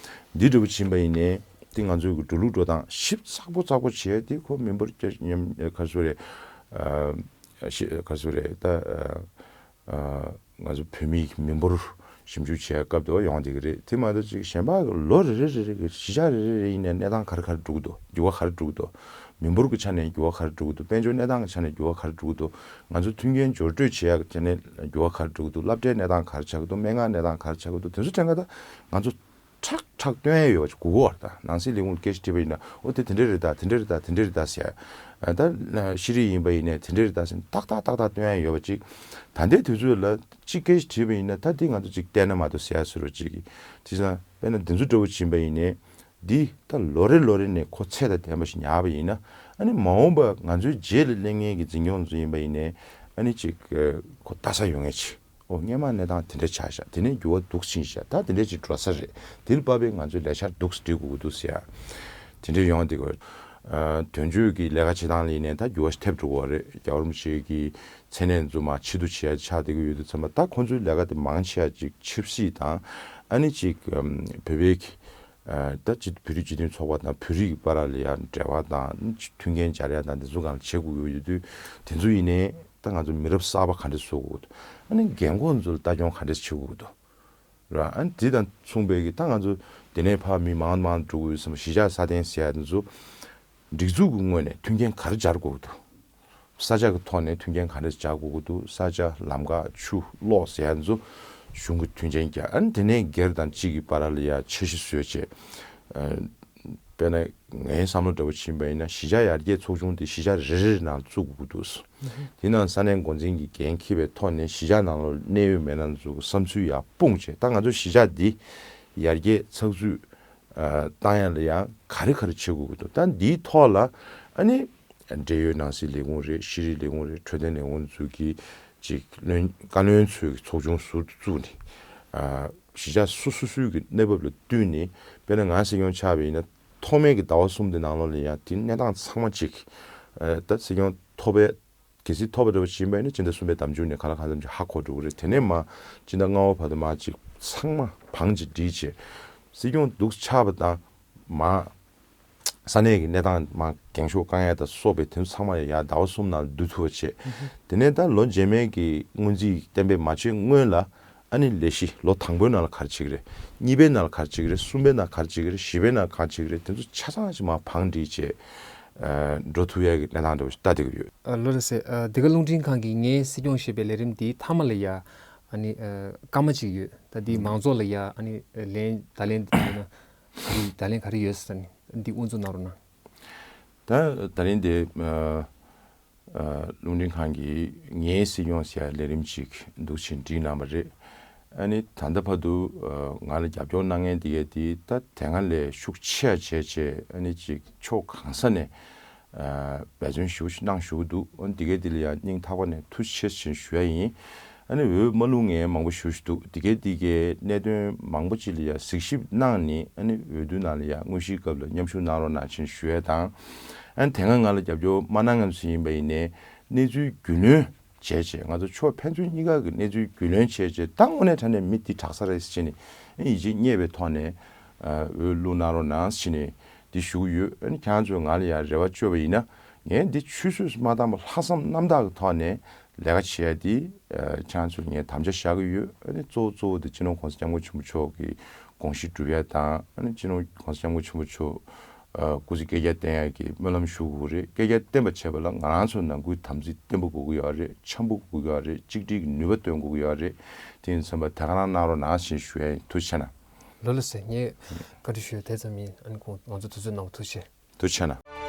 འདི་འདྲ་པོ་ཕྱིན་པ་ཡིན་ནའི་དེ་ང་ཚོའི་གི་འགྲོ་ལུགས་འགྲོ་སྟངས་ཞིབ་ཚགས་པོ་ཚགས་པོ་བྱེད་ཡ་དེ་ཁོ་མི་འབོར་གྱ་ཉམས་ག་རེ་ཟེར་དགོས་རེད། ཨ་ཤེས་ག་རེ་ཟེར་དགོས་རེད་ད། ཨ་ང་ཚོ་བོད་མིའི་མི་འབོར་ཞིབ་འཇུག་བྱེད་སྐབས་དུ་ཡོང་བསྡད་ཀྱི་རེད། དེ་མ་གཏོགས་ཅིག་གཞན་པ་ལོ་རེ་རེ་རེ་རེ་གི་གཞིས་ཆགས་རེ་རེ་རེ་ཡིན་ནའི་གནས་སྟངས་ག་རེ་ག་རེ་འགྲོ་གི་འདུག་འགྱུར་བ་ག་རེ་འགྲོ་གི་འདུག་མི་འབོར་གྱི་ཆ་ནས་འགྱུར་བ་ག་རེ་འགྲོ་གི་འདུག་དཔལ་འབྱོར་གནས་སྟངས་ཀྱི་ཆ་ནས་འགྱུར་བ་ག་རེ་འགྲོ་གི་འདུག་ང་ཚོ་མཐུན་རྐྱེན་སྦྱོར་སྤྲོད་བྱེད་ཡག་ཆ་ནས་འགྱུར་བ་ག་རེ་འགྲོ་གི་འདུག་སློབ་གྲྭའི་གནས་སྟངས་ག་རེ་ཆགས་ཀྱི་འདུག་སྨན་ཁང་གནས་སྟངས་ག་རེ་ཆགས་ཀྱི་འདུག་དེ་ཚོ་ཕྲན་ཁ་ད་ང་ཚོ་ཁྲག་ཁྲག་སྟོན་ཡས་ཡོད་པ་ཅིག་དགོས་ཀྱི་ཡོད་རེད། ད་ནང་སྲིད་ལས་ཁུངས་ལ་སྐད་ཆ་དྲིས་པ་ཡིན་ན་ཨོ་དེ་དེ་འདྲ་རེད་ད་དེ་འདྲ་རེད་ད་དེ་འདྲ་རེད་ད་ཟེར། ད་ཤེས་རིག་ཡིན་པ་ཡིན་ནའི་དེ་འདྲ་རེད་ད་ཟེར་ཏག་ཏག་ཏག་ཏག་སྟོན་ཡ་ཡོད་པ་ཅིག་ད་ལྟའི་དུས་ཚོད་ལ་ཅིག་སྐད་ཆ་དྲིས་པ་ཡིན་ན་ད་དེ་ང་ཚོ་ཅིག་བལྟས་ན་མ་གཏོགས་ཟེར་ཡ་བཟོ་འདྲ་ཅིག་གི་དེ་ཙང་དཔེར་ན་དེ་ཚོ་འདྲ་བོ་ཕྱིན་པ་ཡིན་ནའི་འདི་ད་ལོ་རེ་ལོ་རེ་ནས་ཁོ་ཚད་དང་ལྡན་པ་ཞིག་ཉར་བ་ཡིན་ན་ཨ་ནི་མ་འོངས་པ་ང་ཚོའི་རྗེས་ལ་སླེབས་མཁན་གྱི་འཛིན་སྐྱོང་ཚོ་ཡིན་པ་ཡིན་ནའི་ཨ་ནི་ཅིག་ཁོ་ལྟ་ས་ཡོང་ངེས་ཅིག་ཨོ་སྔོན་མ་གནས་སྟངས་དེ་འདྲ་ཆགས་ཤག་དེ་ནས་འགྱུར་བ་འདུག་ཕྱིན་ཤག་ད་དེ་འདྲ་ཅིག་འགྲོ་ས་རེད། དེ་ལ་དཔག་པའི་ང་ཚོས་ལས་འཆར་འདུག་སྒྲིག་དགོས་ཀྱི་འདུག་ཟེར་ཡ། དེ་འདྲ་ཡོང་བསྡད་ཀྱི་ཡོད། ཨ་དོན་གཅོད་ཀྱི་ལས་ཀ་བྱེད་སྟངས་ལ་ཡིན་ནའི་ད་འགྱུར་བ་ཞིག་ཐེབས་འགྲོ་གི་ཡོད་རེད། རྒྱལ་བ་རིན་པོ་ཆེ་གི་མཚན་གནས་འཛོམས་མ་ཕྱིར་བསྡུ་བྱེད་ཡ་ཆགས་བསྡད་ཀྱི་ཡོད་དུས་ཙམ་པ་ད་ཁོང་ཚོའི་ལས་ཀ་དེ་མང་ཆེ་བ་ཅིག་ཆབ་སྲིད་དང་ཨ་ནི་ཅིག་ཨམ་བོད་པའི་གི་ཨ་ད་སྤྱི་བོད་རིགས་སྤྱི་མཐུན་ཚོགས་པ་དང་བོད་རིགས་ཀྱི་བར་ལ་ཡ་འབྲེལ་བ་དང་མཐུན་རྐྱེན་སྦྱར་ཡ་དང་དེ་ཚོ་སྒང་ལ་བྱེད་དགོས་ཀྱི་ཡོད་དུས་དེ་ཚོ་ཡིན་ནའི་ད་ང་ཚོ་མི་རབས་གསར་པ་ག་འདྲས་བཟོ་དགོས་ཀྱི་འདུག་ཨ་ནི་རྒན་གོག་ཚོ་ལ་ལྟ་སྐྱོང་ག་འདྲས་བྱེད་དགོས་ཀྱི་འདུག་ར། ཨ་ནི་དེ་དང་མཚུངས་པའི་གི་ད་ང་ཚོ་དེ་ནས་ཕར་མི་མང་མང་འགྲོ་གི་ཡོད་བསམ་གཞིས་ཆགས་སྲ་བརྟན་ཟེར་ཡ་དེ་ཚོ་སྒྲིག་འཛུགས་ཀྱི་ངོས་ནས་མཐུན་རྐྱེན་ག་རེ་སྦྱར་དགོས་ཀྱི་འདུག་ས་ཆ་གི་ཐོག་ནས་མཐུན་རྐྱེན་ག་འདྲ་སྦྱར་དགོས་ཀྱི་འདུག་ས་ཆ་ལམ་ཁ་ཆུ་གློག་ཟེར་ཡ་ཚོ་གཞུང་གི་མཐུན་རྐྱེན་རྒྱག་ཨ་ནི་དེ་ནས་སྒེར་དང་གཅིག་གི་བར་ལ་ཡ་འཆར་གཞི་བཟོས་བྱས་ཨ་ དཔེར་ན་ངའི་བསམ་བློ་འདྲ་པོ་ཕྱིན་པ་ཡིན་ན་གཞིས་ཆགས་ཡར་རྒྱས་ཚོགས་ཆུང་དེ་གཞིས་ཆགས་རེ་རེ་ནང་བཙུགས་དགོས་འདུག་དེ་ནང་ས་གནས་འགོ་འཛིན་གྱི་འགན་འཁྱེར་བའི་ཐོག་ནས་གཞིས་ཆགས་ནང་ལོགས་གནད་ཡོད་མེད་སྣ་ཚོགས་བསམ་ཚུལ་ཡར་སྤུངས་བྱས། ད་ང་ཚོ་གཞིས་ཆགས་འདི་ཡར་རྒྱས་ཚགས་ཚུད་ཨ་བཏང་ཡ་ལ་ཡང་ག་རེ་ག་རེ་བྱེད་དགོས་ཀྱི་འདུག་ད་འདིའི་ཐོག་ལ་ཨ་ནི་འབྲེལ་ཡོད་ནང་སྲིད་ལས་ཁུངས་རེད། ཤེས་རིག་ལས་ཁུངས་རེད། འཕྲོད་བསྟེན་ལས་ཁུངས་ཚོས་ཀྱི་ཅིག་བློན་བཀའ་བློན་ཚོས་ཀྱི་ཚོགས་ཆུང་ཟུར་དུ་བཙུགས་ནས་ཨ་གཞིས་ཆགས་སོ་སོ་སོའི་གི་གནས་བབ་ལ་བསྟུན་ནས། དཔེར་ན་ང་སྲིད་སྐྱོང་ཆགས་པ་ཡིན་ན་ཐོག་མའི་གི་ཟླ་བ་གསུམ་དེ་ནང་ལོགས་ལ་ཡང་དེ་གནས་སྟངས་ཚང་མ་ཅིག་ཨ་ད་སྲིད་སྐྱོང་ཐོབ་པའི་གལ་སྲིད་ཐོབ་པ་འདྲ་པོ་ཕྱིན་པ་ཡིན་ན་སྤྱི་ཟླ་གསུམ་པའི་ཟླ་མཇུག་ནས་གང་ལ་གང་འཚམ་ཅིག་ཧ་གོ་འགྲོ་གི་རེད། དེ་ནས་མར་སྤྱི་ཟླ་ལྔ་པ་བར་དུ་མར་ཅིག་ཚང་མ་བང་ཅིག་བསྒྲིགས་བྱས། སྲིད་སྐྱོང་འདུག་ཆགས་པ་དང་མར་ས་གནས་ཀྱི་གནས་སྟངས་མར་འགེངས་ཤོག་བསྐང་ཡ་དང་སོགས་པའི་དེ་ཚོ་ཚང་མ་ཡར་ཟླ་བ་གསུམ་ནང་བསྡུ་ཐུབ་པ་བྱས། དེ་ནས་ད་ལོ་རྗེས་མའི་གི་སྔོན་རྩིས་གཏན་འབེབས་མ་བྱས་སྔོན་ལ་ཨ་ནི་ལས་གཞི་ལོ་དང་པོའི་ནང་ལ་ག་རེ་བྱེད་ཀྱི་རེད། གཉིས་པའི་ནང་ལ་ག་རེ་བྱེད་ཀྱི་རེད། གསུམ་པའི་ནང་ག་རེ་བྱེད་ཀྱི་རེད། བཞི་པའི་ནང་ག་རེ་བྱེད་ཀྱི་རེད། དེ་ཚོ་ཆ་ཚང་ཞིག་མར་བང་བསྒྲིགས་བྱས་ཨ་འགྲོ་ཐུབ་ཡ་གི་གནས་སྟངས་འདྲ་བོ་ཞིག་ལྟ་བསྡད་ཀྱི་ཡོད། ཨ་ལགས་སོ། ཨ་འདི་ག་རླུང་འཕྲིན་ཁང་གིས་ངའི་སྲིད་སྐྱོང་ཞེས་པའི་ལས་རིམ་འདིའི་མཐའ་མ་ལ་ཡ་ཨ་ནི་ཨ་སྐར་མ་གཅིག་ཡོད། ད་འདིའི་མང་ཚོགས་ལ་ཡ་ཨ་ནི་ལན་བརྡ་ལན་འདི་ཡོད་ན་འདི་བརྡ་ལན་ག་རེ་ཡོད་ཟེར་ནས་འདི་དབུ་འཛུགས་གནང་རོགས་གནང་། ད་ད་རིང་འདི་ཨ་ཨ་རླུང་འཕྲིན་ཁང་གིས་ངའི་སྲིད་སྐྱོང་ཟེར་ཡ་ལས་རིམ་ཅིག་འདུག་ཕྱིན་བསྒྲིགས་གནང་བ་རེད། ཨ་ནི་ད་ལྟ་བར་དུ་ཨ་ང་ལ་རྒྱབ་སྐྱོར་གནང་མཁན་དེ་གས་དེ་ད་དེ་སྔ་ལས་ཤུགས་ཆེ་བྱས་བྱས་ཨ་ནི་ཅིག་ཕྱོགས་གང་ས་ནས་ཨ་འབད་བརྩོན་ཞེ་པོ་ཅིག་གནང་བཞུགས་འདུག་ཨ་ནི་དེ་གས་དེ་ལ་ཡང་སྙིང་ཐག་པ་ནས་ཐུགས་རྗེ་ཆེ་ཞེས་ཞུ་ཡ་ཡིན། ཨ་ནི་འོས་མ་བླུགས་མཁན་མང་པོ་ཞེ་པོ་ཅིག་འདུག་དེ་གས་དེ་གས་གནད་དོན་མང་པོ་ཅིག་ལ་ཡང་གཟིགས་ཞིབ་གནང་ནས་ཨ་ནི་འོས་བསྡུ་ནང་ལ་ཡང་དངོས་གཞིའི་སྐབས་ལ་མཉམ་ཞུགས་གནང་རོགས་གནང་ཞེས་ཞུ་ཡ་དང་། ཨ་ནི་དེ་སྔ་ང་ལ་རྒྱབ་སྐྱོར་མ་གནང་མཁན་ཚོ་ཡིན་པ་ཡིན་ནའི་གནས་ཚུལ་རྒྱུས་ལོན་བྱས་བྱས། ང་ཚོ་ཕྱོགས་ཕན་ཚུན་གཉིས་ཀ་གི་གནས་ཚུལ་རྒྱུས་ལོན་བྱས་བྱས། ད་དངོས་གནས་དྲང་གནས་མི་འདི་དྲག་ས་རེད་ཟེར་ནས་ཡིད་ཆེས་རྙེད་པའི་ཐོག་ནས་ཨ་འོས་བླུགས་གནང་རོགས་གནང་ཟེར་ནས་འདི་ཞུ་གི་ཡོད། ཨ་ནི་ཁྱེད་རང་ཚོས་ང་ལ་ཡང་རེ་བ་བཅོལ་བ་ཡིན་ན་ངས་འདི་ཆུད་ཟོས་སུ་མ་བཏང་བར་ལྷག་བསམ་རྣམ་དག་གི་ཐོག་ནས་ལས་ཀ་བྱེད་ཡ་འདི་ཨ་ཁྱེད་རང་ཚོར་ངས་དམ་བཅའ་བཞག་གི་ཡོད། ཨ་ནི་གཙོ་བོ་གཙོ་བོ་དེ་སྤྱི་ནོར་༸གོང་ས་༸སྐྱབས་མགོན་ཆེན་པོ་མཆོག་གི་དགོངས་གཞི་སྒྲུབ་ཡ་དང་། ཨ་ནི་སྤྱི་ནོར་༸གོང་ས་༸སྐྱབས་མགོན་ཆེན་པོ་མཆོག་ཨ་སྐུ་ཚེ་བསྐལ་བརྒྱར་བརྟན་ཡག་གི་སྨོན་ལམ་ཞུ་དགོས་རེད། བསྐལ་བརྒྱར་བརྟན་པ་བྱེད་པ་ལ་ང་རང་ཚོ་ནང་ཁུལ་དམ་ཚིག་བརྟན་པོ་དགོས་ཀྱི་ཡོད་རེད། འཆམ་པོ་དགོས་ཀྱི་ཡོད་རེད། གཅིག་སྒྲིལ་གྱི་ནུས་པ་སྟོན་དགོས་ཀྱི་ཡོད་རེད། དེ་ཡིན་ཙམ་པ་དེ་ག་རང་གནང་རོགས་གནང་ཞེས་ཞུ་ཡ་ཡིན། ཐུགས་རྗེ་ཆེ་གནང་། ལགས་ལགས་སེ། ངས་བཀའ་འདྲི་ཞུ་ཡ་དེ་ཙམ་ཡིན། ཨ་ནི་ཁོང་ང་ཚོ་དུས་ཚོད་གནང་བ་ཐུགས་རྗེ་ཆེ། ཐུགས་རྗེ་ཆེ་གནང་།